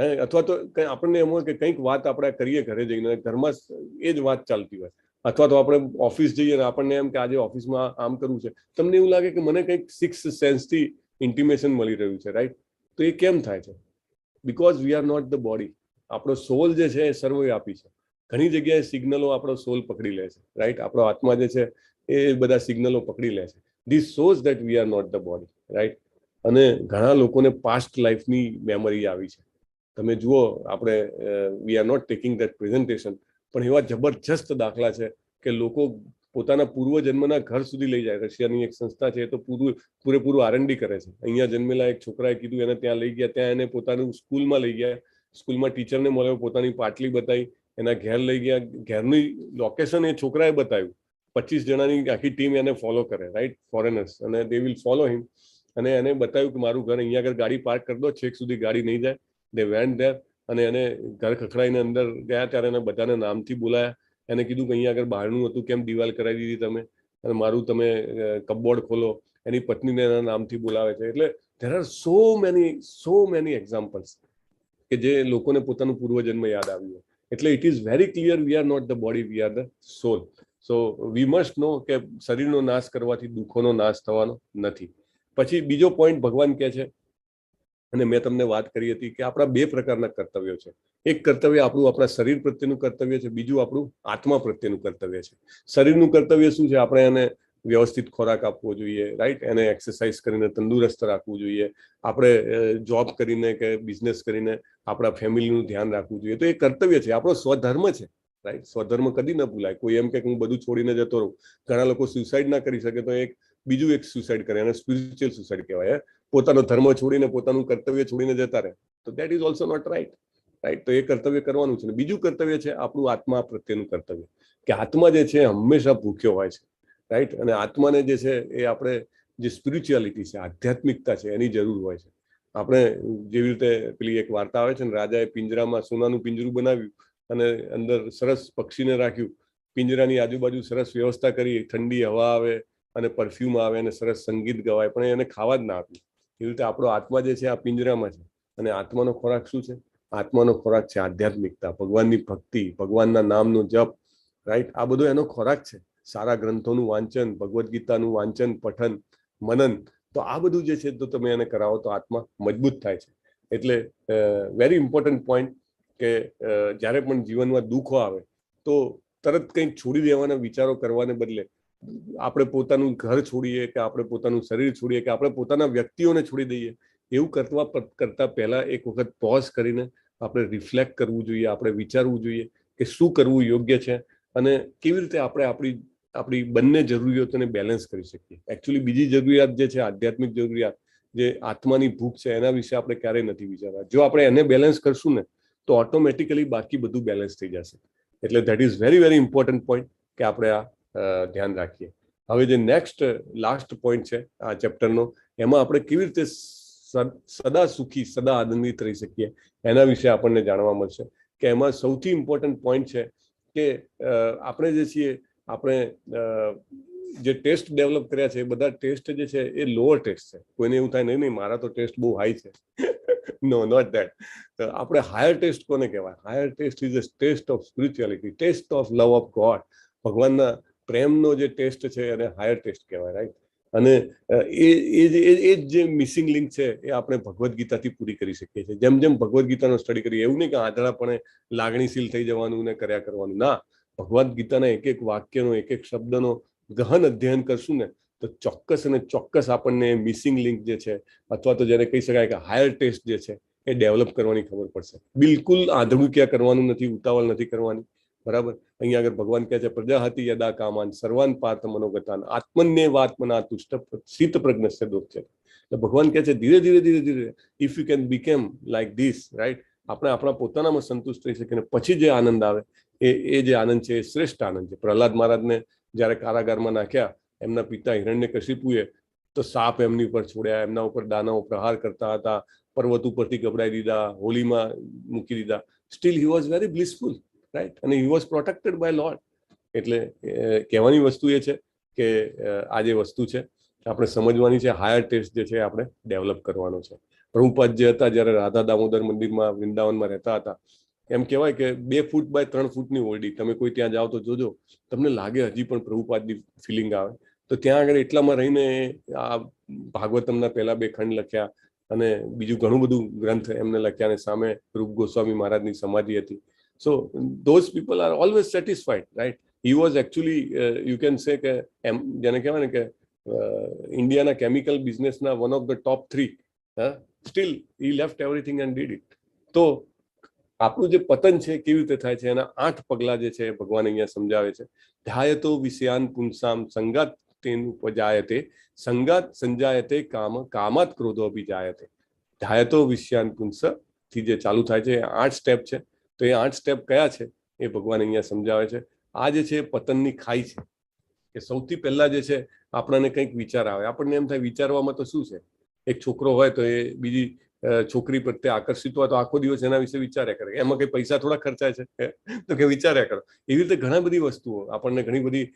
હે? અથવા તો કંઈ આપણને એમ હોય કે કંઈક વાત આપણે કરીએ ઘરે જઈને, ઘરમાં એ જ વાત ચાલતી હોય. અથવા તો આપણે ઓફિસ જઈએ અને આપણને એમ કે આજે ઓફિસમાં આમ કરવું છે, તમને એવું લાગે કે મને કંઈક સિક્સ સેન્સથી ઇન્ટિમેશન મળી રહ્યું છે, રાઈટ? તો એ કેમ થાય છે? Because we are not the body. આપણો સોલ જે છે એ સર્વવ્યાપી છે. ઘણી જગ્યાએ સિગ્નલો આપણો સોલ પકડી લે છે, રાઈટ? આપણો આત્મા જે છે એ બધા સિગ્નલો પકડી લે છે. This shows that we are not the body, right? અને ઘણા લોકોને પાસ્ટ લાઈફની મેમરી આવી છે. તમે જુઓ, આપણે we are not taking that presentation, પણ એવા જબરજસ્ત દાખલા છે કે લોકો પોતાના પૂર્વજન્મના ઘર સુધી લઈ જાય. રશિયાની એક સંસ્થા છે, એ તો પૂરેપૂરું આરએનડી કરે છે. અહીંયા જન્મેલા એક છોકરાએ કીધું, એને ત્યાં લઈ ગયા, ત્યાં એને પોતાનું સ્કૂલમાં લઈ ગયા, સ્કૂલમાં ટીચરને મળ્યો, પોતાની પાટલી બતાવી, એના ઘેર લઈ ગયા, ઘેરની લોકેશન એ છોકરાએ બતાવ્યું. 25 જણાની આખી ટીમ એને ફોલો કરે, રાઈટ? ફોરેનર્સ, અને they will follow him. અને એને બતાવ્યું કે મારું ઘર અહીંયા આગળ, ગાડી પાર્ક કરી દો, છેક સુધી ગાડી નહીં જાય. They went there અને એને ઘર ખખડાઈને અંદર ગયા ત્યારે એને બધાને નામથી બોલાયા. એને કીધું કે અહીંયા આગળ બારણું હતું, કેમ દિવાલ કરાવી દીધી તમે? અને મારું તમે કપબોર્ડ ખોલો. એની પત્નીને એના નામથી બોલાવે છે. એટલે there are so many, so many examples કે જે લોકોને પોતાનું પૂર્વજન્મ યાદ આવ્યું. એટલે it is very clear, we are not the body, we are the soul. So we must know કે શરીરનો નાશ કરવાથી દુઃખોનો નાશ થવાનો નથી. પછી બીજો પોઈન્ટ ભગવાન કહે છે, અને મેં તમને વાત કરી હતી કે આપણા બે પ્રકારના કર્તવ્યો છે. એક કર્તવ્ય આપણું આપણા શરીર પ્રત્યેનું કર્તવ્ય છે, બીજું આપણું આત્મા પ્રત્યેનું કર્તવ્ય છે. શરીરનું કર્તવ્ય શું છે? આપણે એને વ્યવસ્થિત ખોરાક આપવો જોઈએ, રાઈટ? એને એક્સરસાઇઝ કરીને તંદુરસ્ત રાખવું જોઈએ. આપણે જોબ કરીને કે બિઝનેસ કરીને આપણા ફેમિલીનું ધ્યાન રાખવું જોઈએ. તો એ કર્તવ્ય છે, આપણો સ્વધર્મ છે, રાઈટ? સ્વધર્મ કદી ન ભૂલાય. કોઈ એમ કે હું બધું છોડીને જતો રહું, ઘણા લોકો સુસાઇડ ના કરી શકે તો એક બીજું એક સુસાઇડ કરે, એને સ્પિરિચ્યુઅલ સુસાઇડ કહેવાય, હે? પોતાનો ધર્મ છોડીને, પોતાનું કર્તવ્ય છોડીને જતા રહે, તો that is also not right, right? તો એ કર્તવ્ય કરવાનું છે. અને બીજું કર્તવ્ય છે આપણું આત્મા પ્રત્યેનું કર્તવ્ય, કે આત્મા જે છે હંમેશા ભૂખ્યો હોય છે, રાઈટ? અને આત્માને જે છે એ આપણે જે સ્પિરિચ્યુઆલિટી છે, આધ્યાત્મિકતા છે, એની જરૂર હોય છે. આપણે જેવી રીતે પેલી એક વાર્તા આવે છે ને, રાજાએ પિંજરામાં સોનાનું પિંજરું બનાવ્યું અને અંદર સરસ પક્ષીને રાખ્યું. પિંજરાની આજુબાજુ સરસ વ્યવસ્થા કરી, ઠંડી હવા આવે અને પરફ્યુમ આવે અને સરસ સંગીત ગવાય, પણ એને ખાવા જ ના આપ્યું. એવી રીતે આપણો આત્મા જે છે આ પિંજરામાં છે. અને આત્માનો ખોરાક શું છે? આત્માનો ખોરાક છે આધ્યાત્મિકતા, ભગવાનની ભક્તિ, ભગવાનના નામનો જપ, રાઈટ? આ બધો એનો ખોરાક છે. સારા ગ્રંથોનું વાંચન, ભગવદ્ ગીતાનું વાંચન, પઠન, મનન, તો આ બધું જે છે, તો તમે એને કરાવો તો આત્મા મજબૂત થાય છે. એટલે વેરી ઇમ્પોર્ટન્ટ પોઈન્ટ કે જ્યારે પણ જીવનમાં દુઃખો આવે તો તરત કંઈક છોડી દેવાના વિચારો કરવાને બદલે, આપણે પોતાનું ઘર છોડીએ કે આપણે પોતાનું શરીર છોડીએ કે આપણે પોતાના વ્યક્તિઓને છોડી દઈએ, એવું કરવા કરતા પહેલા એક વખત પોઝ કરીને આપણે રિફ્લેક્ટ કરવું જોઈએ. આપણે વિચારવું જોઈએ કે શું કરવું યોગ્ય છે અને કેવી રીતે આપણે આપણી આપણી બંને જરૂરિયાતોને બેલેન્સ કરી શકીએ. એકચ્યુઅલી બીજી જરૂરિયાત જે છે, આધ્યાત્મિક જરૂરિયાત, જે આત્માની ભૂખ છે, એના વિશે આપણે ક્યારેય નથી વિચારતા. જો આપણે એને બેલેન્સ કરશું ને, તો ઓટોમેટિકલી બાકી બધું બેલેન્સ થઈ જશે. એટલે that is very, very important point કે આપણે આ ધ્યાન રાખીએ. હવે જે નેક્સ્ટ લાસ્ટ પોઈન્ટ છે આ ચેપ્ટરનો, એમાં આપણે કેવી રીતે સદા સુખી, સદા આનંદિત રહી શકીએ એના વિશે આપણને જાણવા મળશે. કે એમાં સૌથી ઇમ્પોર્ટન્ટ પોઈન્ટ છે કે આપણે જે છીએ, આપણે જે ટેસ્ટ ડેવલપ કર્યા છે, એ બધા ટેસ્ટ જે છે એ લોઅર ટેસ્ટ છે. કોઈને એવું થાય, "નહીં નહીં, મારા તો ટેસ્ટ બહુ હાઈ છે." No, not that. આપણે હાયર ટેસ્ટ કોને કહેવાય? Higher taste is a taste of spirituality, taste of love of God. ભગવાનના પ્રેમનો જે ટેસ્ટ છે એને હાયર ટેસ્ટ કહેવાય, રાઈટ? અને એ એ જે એ જ જે મિસિંગ લિંક છે એ આપણે ભગવદ્ ગીતાથી પૂરી કરી શકીએ છીએ. જેમ જેમ ભગવદ્ ગીતાનો સ્ટડી કરીએ, એવું નહીં કે આંધળાપણે લાગણીશીલ થઈ જવાનું ને કર્યા કરવાનું. ના, ભગવદ્ ગીતાના એક એક વાક્યનો, એક એક શબ્દનો ગહન અધ્યયન કરશું ને, તો ચોક્કસ અને ચોક્કસ આપણને મિસિંગ લિંક જે છે, અથવા તો જેને કહી શકાય કે હાયર ટેસ્ટ જે છે, એ ડેવલપ કરવાની ખબર પડશે. બિલકુલ આંધળું ક્યાં કરવાનું નથી, ઉતાવળ નથી કરવાની, બરાબર? અહીંયા આગળ ભગવાન કહે છે, "પ્રજહાતિ યદા કામાન સર્વાન પાર્થ મનોગતાન આત્મન્યેવાત્મના તુષ્ટ સ્થિતપ્રજ્ઞસ્ય દોચ્યતે." એટલે ભગવાન કહે છે, ધીરે ધીરે ધીરે ધીરે if you can become like this, right? આપણે આપણા પોતાનામાં સંતુષ્ટ થઈ શકીએ અને પછી જે આનંદ આવે, એ એ જે આનંદ છે એ શ્રેષ્ઠ આનંદ છે. પ્રહલાદ મહારાજને જ્યારે કારાગારમાં નાખ્યા એમના પિતા હિરણ્ય કશિપુએ, તો સાપ એમની ઉપર છોડ્યા, એમના ઉપર દાનવો પ્રહાર કરતા હતા, પર્વત ઉપરથી ગબડાઈ દીધા, હોળીમાં મૂકી દીધા, still he was very blissful, right? Right? અને he was protected by Lord. એટલે કહેવાની વસ્તુ એ છે કે આ જે વસ્તુ છે આપણે સમજવાની છે, હાયર ટેસ્ટ જે છે આપણે ડેવલપ કરવાનો છે. પ્રભુપાદ જે હતા, જ્યારે રાધા દામોદર મંદિરમાં વૃંદાવનમાં રહેતા હતા, એમ કહેવાય કે 2 ફૂટ બાય 3 ફૂટની ઓરડી, તમે કોઈ ત્યાં જાઓ તો જોજો, તમને લાગે હજી પણ પ્રભુપાદની ફિલિંગ આવે. તો ત્યાં આગળ એટલામાં રહીને આ ભાગવતમના પહેલા બે ખંડ લખ્યા અને બીજું ઘણું બધું ગ્રંથ એમને લખ્યા અને સામે રૂપ ગોસ્વામી મહારાજની સમાધિ હતી. So those people are always satisfied, right? He was actually, you can say કે એમ જેને કહેવાય ને કે ઇન્ડિયાના chemical બિઝનેસના one of the top three, still he left everything and did it. તો આપણું જે પતન છે કેવી રીતે થાય છે, એના આઠ પગલા જે છે એ ભગવાન અહીંયા સમજાવે છે. ધ્યાયતો વિષયાન પુંસામ સંગાત તેનુપજાયતે, સંગાત સંજાયતે કામ, કામાત ક્રોધો અભિજાયતે. ધ્યાયતો વિષયાન પુંસ થી જે ચાલુ થાય છે એ આઠ સ્ટેપ છે. તો એ આઠ સ્ટેપ કયા છે એ ભગવાન અહીંયા સમજાવે છે. આ જે છે એ પતનની ખાઈ છે કે સૌથી પહેલા જે છે આપણને કંઈક વિચાર આવે, આપણને એમ થાય વિચારવામાં તો શું છે? એક છોકરો હોય તો એ બીજી છોકરી પ્રત્યે આકર્ષિત હોય તો આખો દિવસ એના વિશે વિચાર્યા કરે. એમાં કંઈ પૈસા થોડા ખર્ચાય છે? હે? તો કે વિચાર્યા કરો. એવી રીતે ઘણા બધી વસ્તુઓ, આપણને ઘણી બધી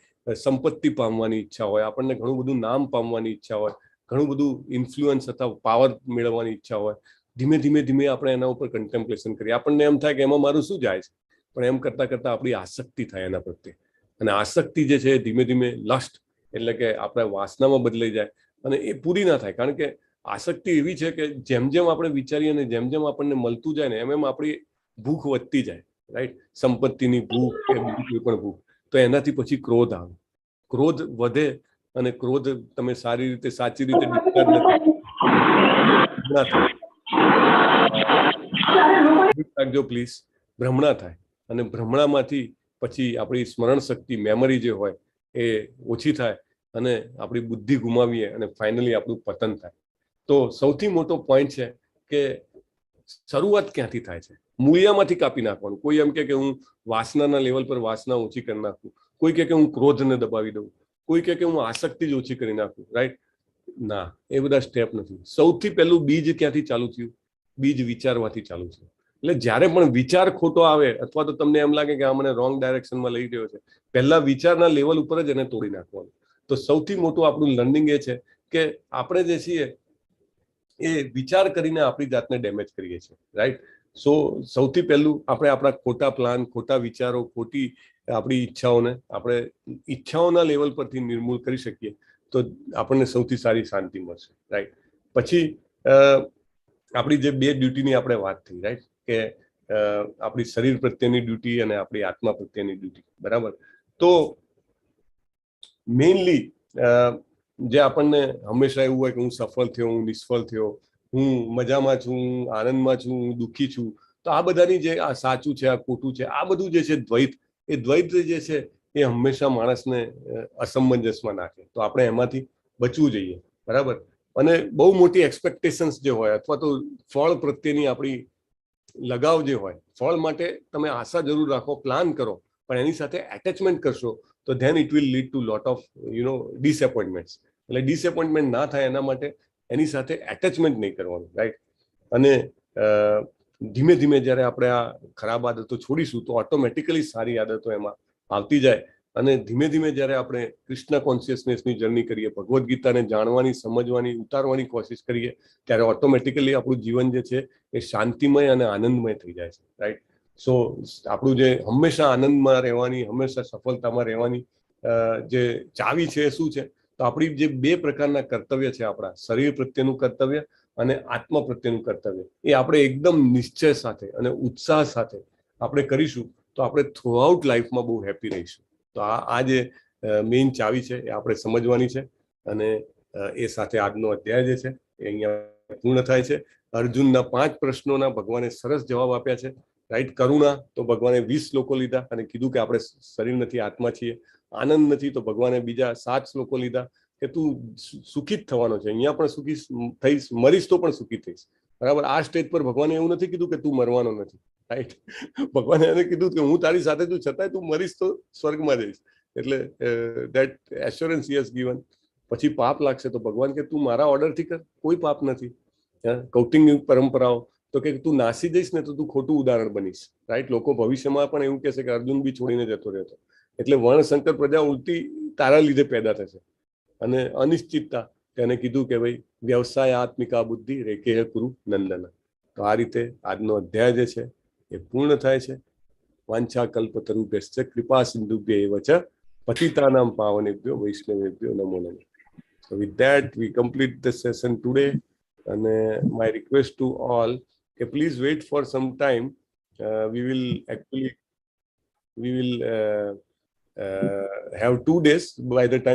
સંપત્તિ પામવાની ઈચ્છા હોય, આપણને ઘણું બધું નામ પામવાની ઈચ્છા હોય, ઘણું બધું ઇન્ફ્લુઅન્સ અથવા પાવર મેળવવાની ઈચ્છા હોય. ધીમે ધીમે ધીમે આપણે એના ઉપર કન્ટેમ્પ્લેશન કરીએ, આપણને એમ થાય કે એમાં મારું શું જાય છે? પણ એમ કરતા કરતા આપણી આસક્તિ થાય એના પ્રત્યે અને આસક્તિ જે છે એ ધીમે ધીમે લસ્ટ એટલે કે આપણા વાસનામાં બદલાઈ જાય અને એ પૂરી ના થાય, કારણ કે આસક્તિ એવી છે કે જેમ જેમ આપણે વિચારીએ અને જેમ જેમ આપણને મળતું જાય ને એમ એમ આપણી ભૂખ વધતી જાય, રાઈટ? સંપત્તિની ભૂખ કે બીજી કોઈ પણ ભૂખ. તો એનાથી પછી ક્રોધ આવે, ક્રોધ વધે અને ક્રોધ તમે સારી રીતે, સાચી રીતે ડિસ્ચાર્જ ના થાય, રાખજો પ્લીઝ, ભ્રમણા થાય અને ભ્રમણામાંથી પછી આપણી સ્મરણ શક્તિ, મેમરી જે હોય એ ઓછી થાય અને આપણી બુદ્ધિ ગુમાવીએ અને ફાઇનલી આપણું પતન થાય. તો સૌથી મોટો પોઈન્ટ છે કે શરૂઆત ક્યાંથી થાય છે? મૂળિયામાંથી કાપી નાખવાનું. કોઈ એમ કે હું વાસનાના લેવલ પર વાસના ઓછી કરી નાખું, કોઈ કહે કે હું ક્રોધને દબાવી દઉં, કોઈ કહે કે હું આસક્તિ જ ઓછી કરી નાખું, રાઈટ? ના, એ બધા સ્ટેપ નથી. સૌથી પહેલું બીજ ક્યાંથી ચાલુ થયું? બીજ વિચારવાથી ચાલુ થયું. એટલે જ્યારે પણ વિચાર ખોટો આવે અથવા તો તમને એમ લાગે કે આ મને રોંગ ડાયરેક્શનમાં લઈ રહ્યો છે, પહેલા વિચારના લેવલ ઉપર જ એને તોડી નાખવાનું. તો સૌથી મોટું આપણું લર્નિંગ એ છે કે આપણે જે છીએ એ વિચાર કરીને આપણી જાતને ડેમેજ કરીએ છીએ, રાઈટ? સો સૌથી પહેલું આપણે આપણા ખોટા પ્લાન, ખોટા વિચારો, ખોટી આપણી ઈચ્છાઓને આપણે ઈચ્છાઓના લેવલ પરથી નિર્મૂળ કરી શકીએ તો આપણને સૌથી સારી શાંતિ મળશે, રાઈટ? પછી આપણી જે બે ડ્યુટીની આપણે વાત થઈ, રાઈટ, કે આપણી શરીર પ્રત્યેની ડ્યુટી અને આપણી આત્મા પ્રત્યેની ડ્યુટી, બરાબર? તો મેઇનલી જે આપણને હંમેશા એવું હોય કે હું સફળ થયો, હું નિષ્ફળ થયો, હું મજામાં છું, હું આનંદમાં છું, હું દુઃખી છું, તો આ બધાની જે આ સાચું છે, આ ખોટું છે, આ બધું જે છે દ્વૈત, એ દ્વૈત જે છે એ હંમેશા માણસને અસમંજસમાં નાખે. તો આપણે એમાંથી બચવું જોઈએ, બરાબર? અને બહુ મોટી એક્સપેક્ટેશન્સ જે હોય અથવા તો ફળ પ્રત્યેની આપણી લગાવ જે હોય, ફળ માટે તમે આશા જરૂર રાખો, પ્લાન કરો, પણ એની સાથે એટેચમેન્ટ કરશો તો then it will lead to lot of disappointments. એટલે ડિસએપોઇન્ટમેન્ટ ના થાય એના માટે એની સાથે એટેચમેન્ટ નહીં કરવાનું, રાઈટ? અને ધીમે ધીમે જ્યારે આપણે આ ખરાબ આદતો છોડીશું તો ઓટોમેટિકલી સારી આદતો એમાં આવતી જાય. અને ધીમે ધીમે જ્યારે આપણે કૃષ્ણ કોન્શિયસનેસની જર્ની કરીએ, ભગવદ્ ગીતાને જાણવાની, સમજવાની, ઉતારવાની કોશિશ કરીએ, ત્યારે ઓટોમેટિકલી આપણું જીવન જે છે એ શાંતિમય અને આનંદમય થઈ જાય છે, રાઈટ? સો આપણું જે હંમેશા આનંદમાં રહેવાની, હંમેશા સફળતામાં રહેવાની જે ચાવી છે એ શું છે? તો આપણી જે બે પ્રકારના કર્તવ્ય છે, આપણા શરીર પ્રત્યેનું કર્તવ્ય અને આત્મા પ્રત્યેનું કર્તવ્ય, એ આપણે એકદમ નિશ્ચય સાથે અને ઉત્સાહ સાથે આપણે કરીશું તો આપણે થ્રુઆઉટ લાઈફમાં બહુ હેપી રહીશું. તો આ આ જે મેઇન ચાવી છે એ આપણે સમજવાની છે અને એ સાથે આજનો અધ્યાય જે છે એ અહીંયા પૂર્ણ થાય છે. અર્જુનના પાંચ પ્રશ્નોના ભગવાને સરસ જવાબ આપ્યા છે, રાઈટ? કરુણા, તો ભગવાને 20 શ્લોકો લીધા અને કીધું કે આપણે શરીર નથી, આત્મા છીએ. આનંદ નથી, તો ભગવાને બીજા સાત શ્લોકો લીધા કે તું સુખી જ થવાનો છે, અહીંયા પણ સુખી થઈશ, મરીશ તો પણ સુખી થઈશ, બરાબર? આ સ્ટેજ પર ભગવાને એવું નથી કીધું કે તું મરવાનો નથી, રાઈટ? ભગવાને એને કીધું કે હું તારી સાથે છું, છતાંય તું મરીશ તો સ્વર્ગમાં જઈશ. એટલે that assurance he has given. પછી પાપ લાગશે તો ભગવાન કે તું મારા ઓર્ડરથી કર, કોઈ પાપ નથી. હા, કૌટિલ્યની પરંપરાઓ, તો કે તું નાસી જઈશ ને તો તું ખોટું ઉદાહરણ બનીશ, રાઈટ? લોકો ભવિષ્યમાં પણ એવું કહેશે કે અર્જુન બી છોડીને જતો રહ્યો હતો. એટલે વર્ણશંકર પ્રજા ઉલટી તારા લીધે પેદા થશે. અને અનિશ્ચિતતા, તેને કીધું કે ભાઈ, વ્યવસાયાત્મિકા બુદ્ધિ રેકેહ કુરુ નંદન. તો આ રીતે આજનો અધ્યાય જે છે એ પૂર્ણ થાય છે. વાંછા કલ્પતરુભ્યશ્ચ કૃપા સિંધુભ્ય એવ ચ પતિતાનામ પાવનેભ્યો વૈષ્ણવેભ્યો નમો નમઃ. So with that we complete the session today. અને my request to all કે please wait for some time. We will actually we will have 2 days by the time.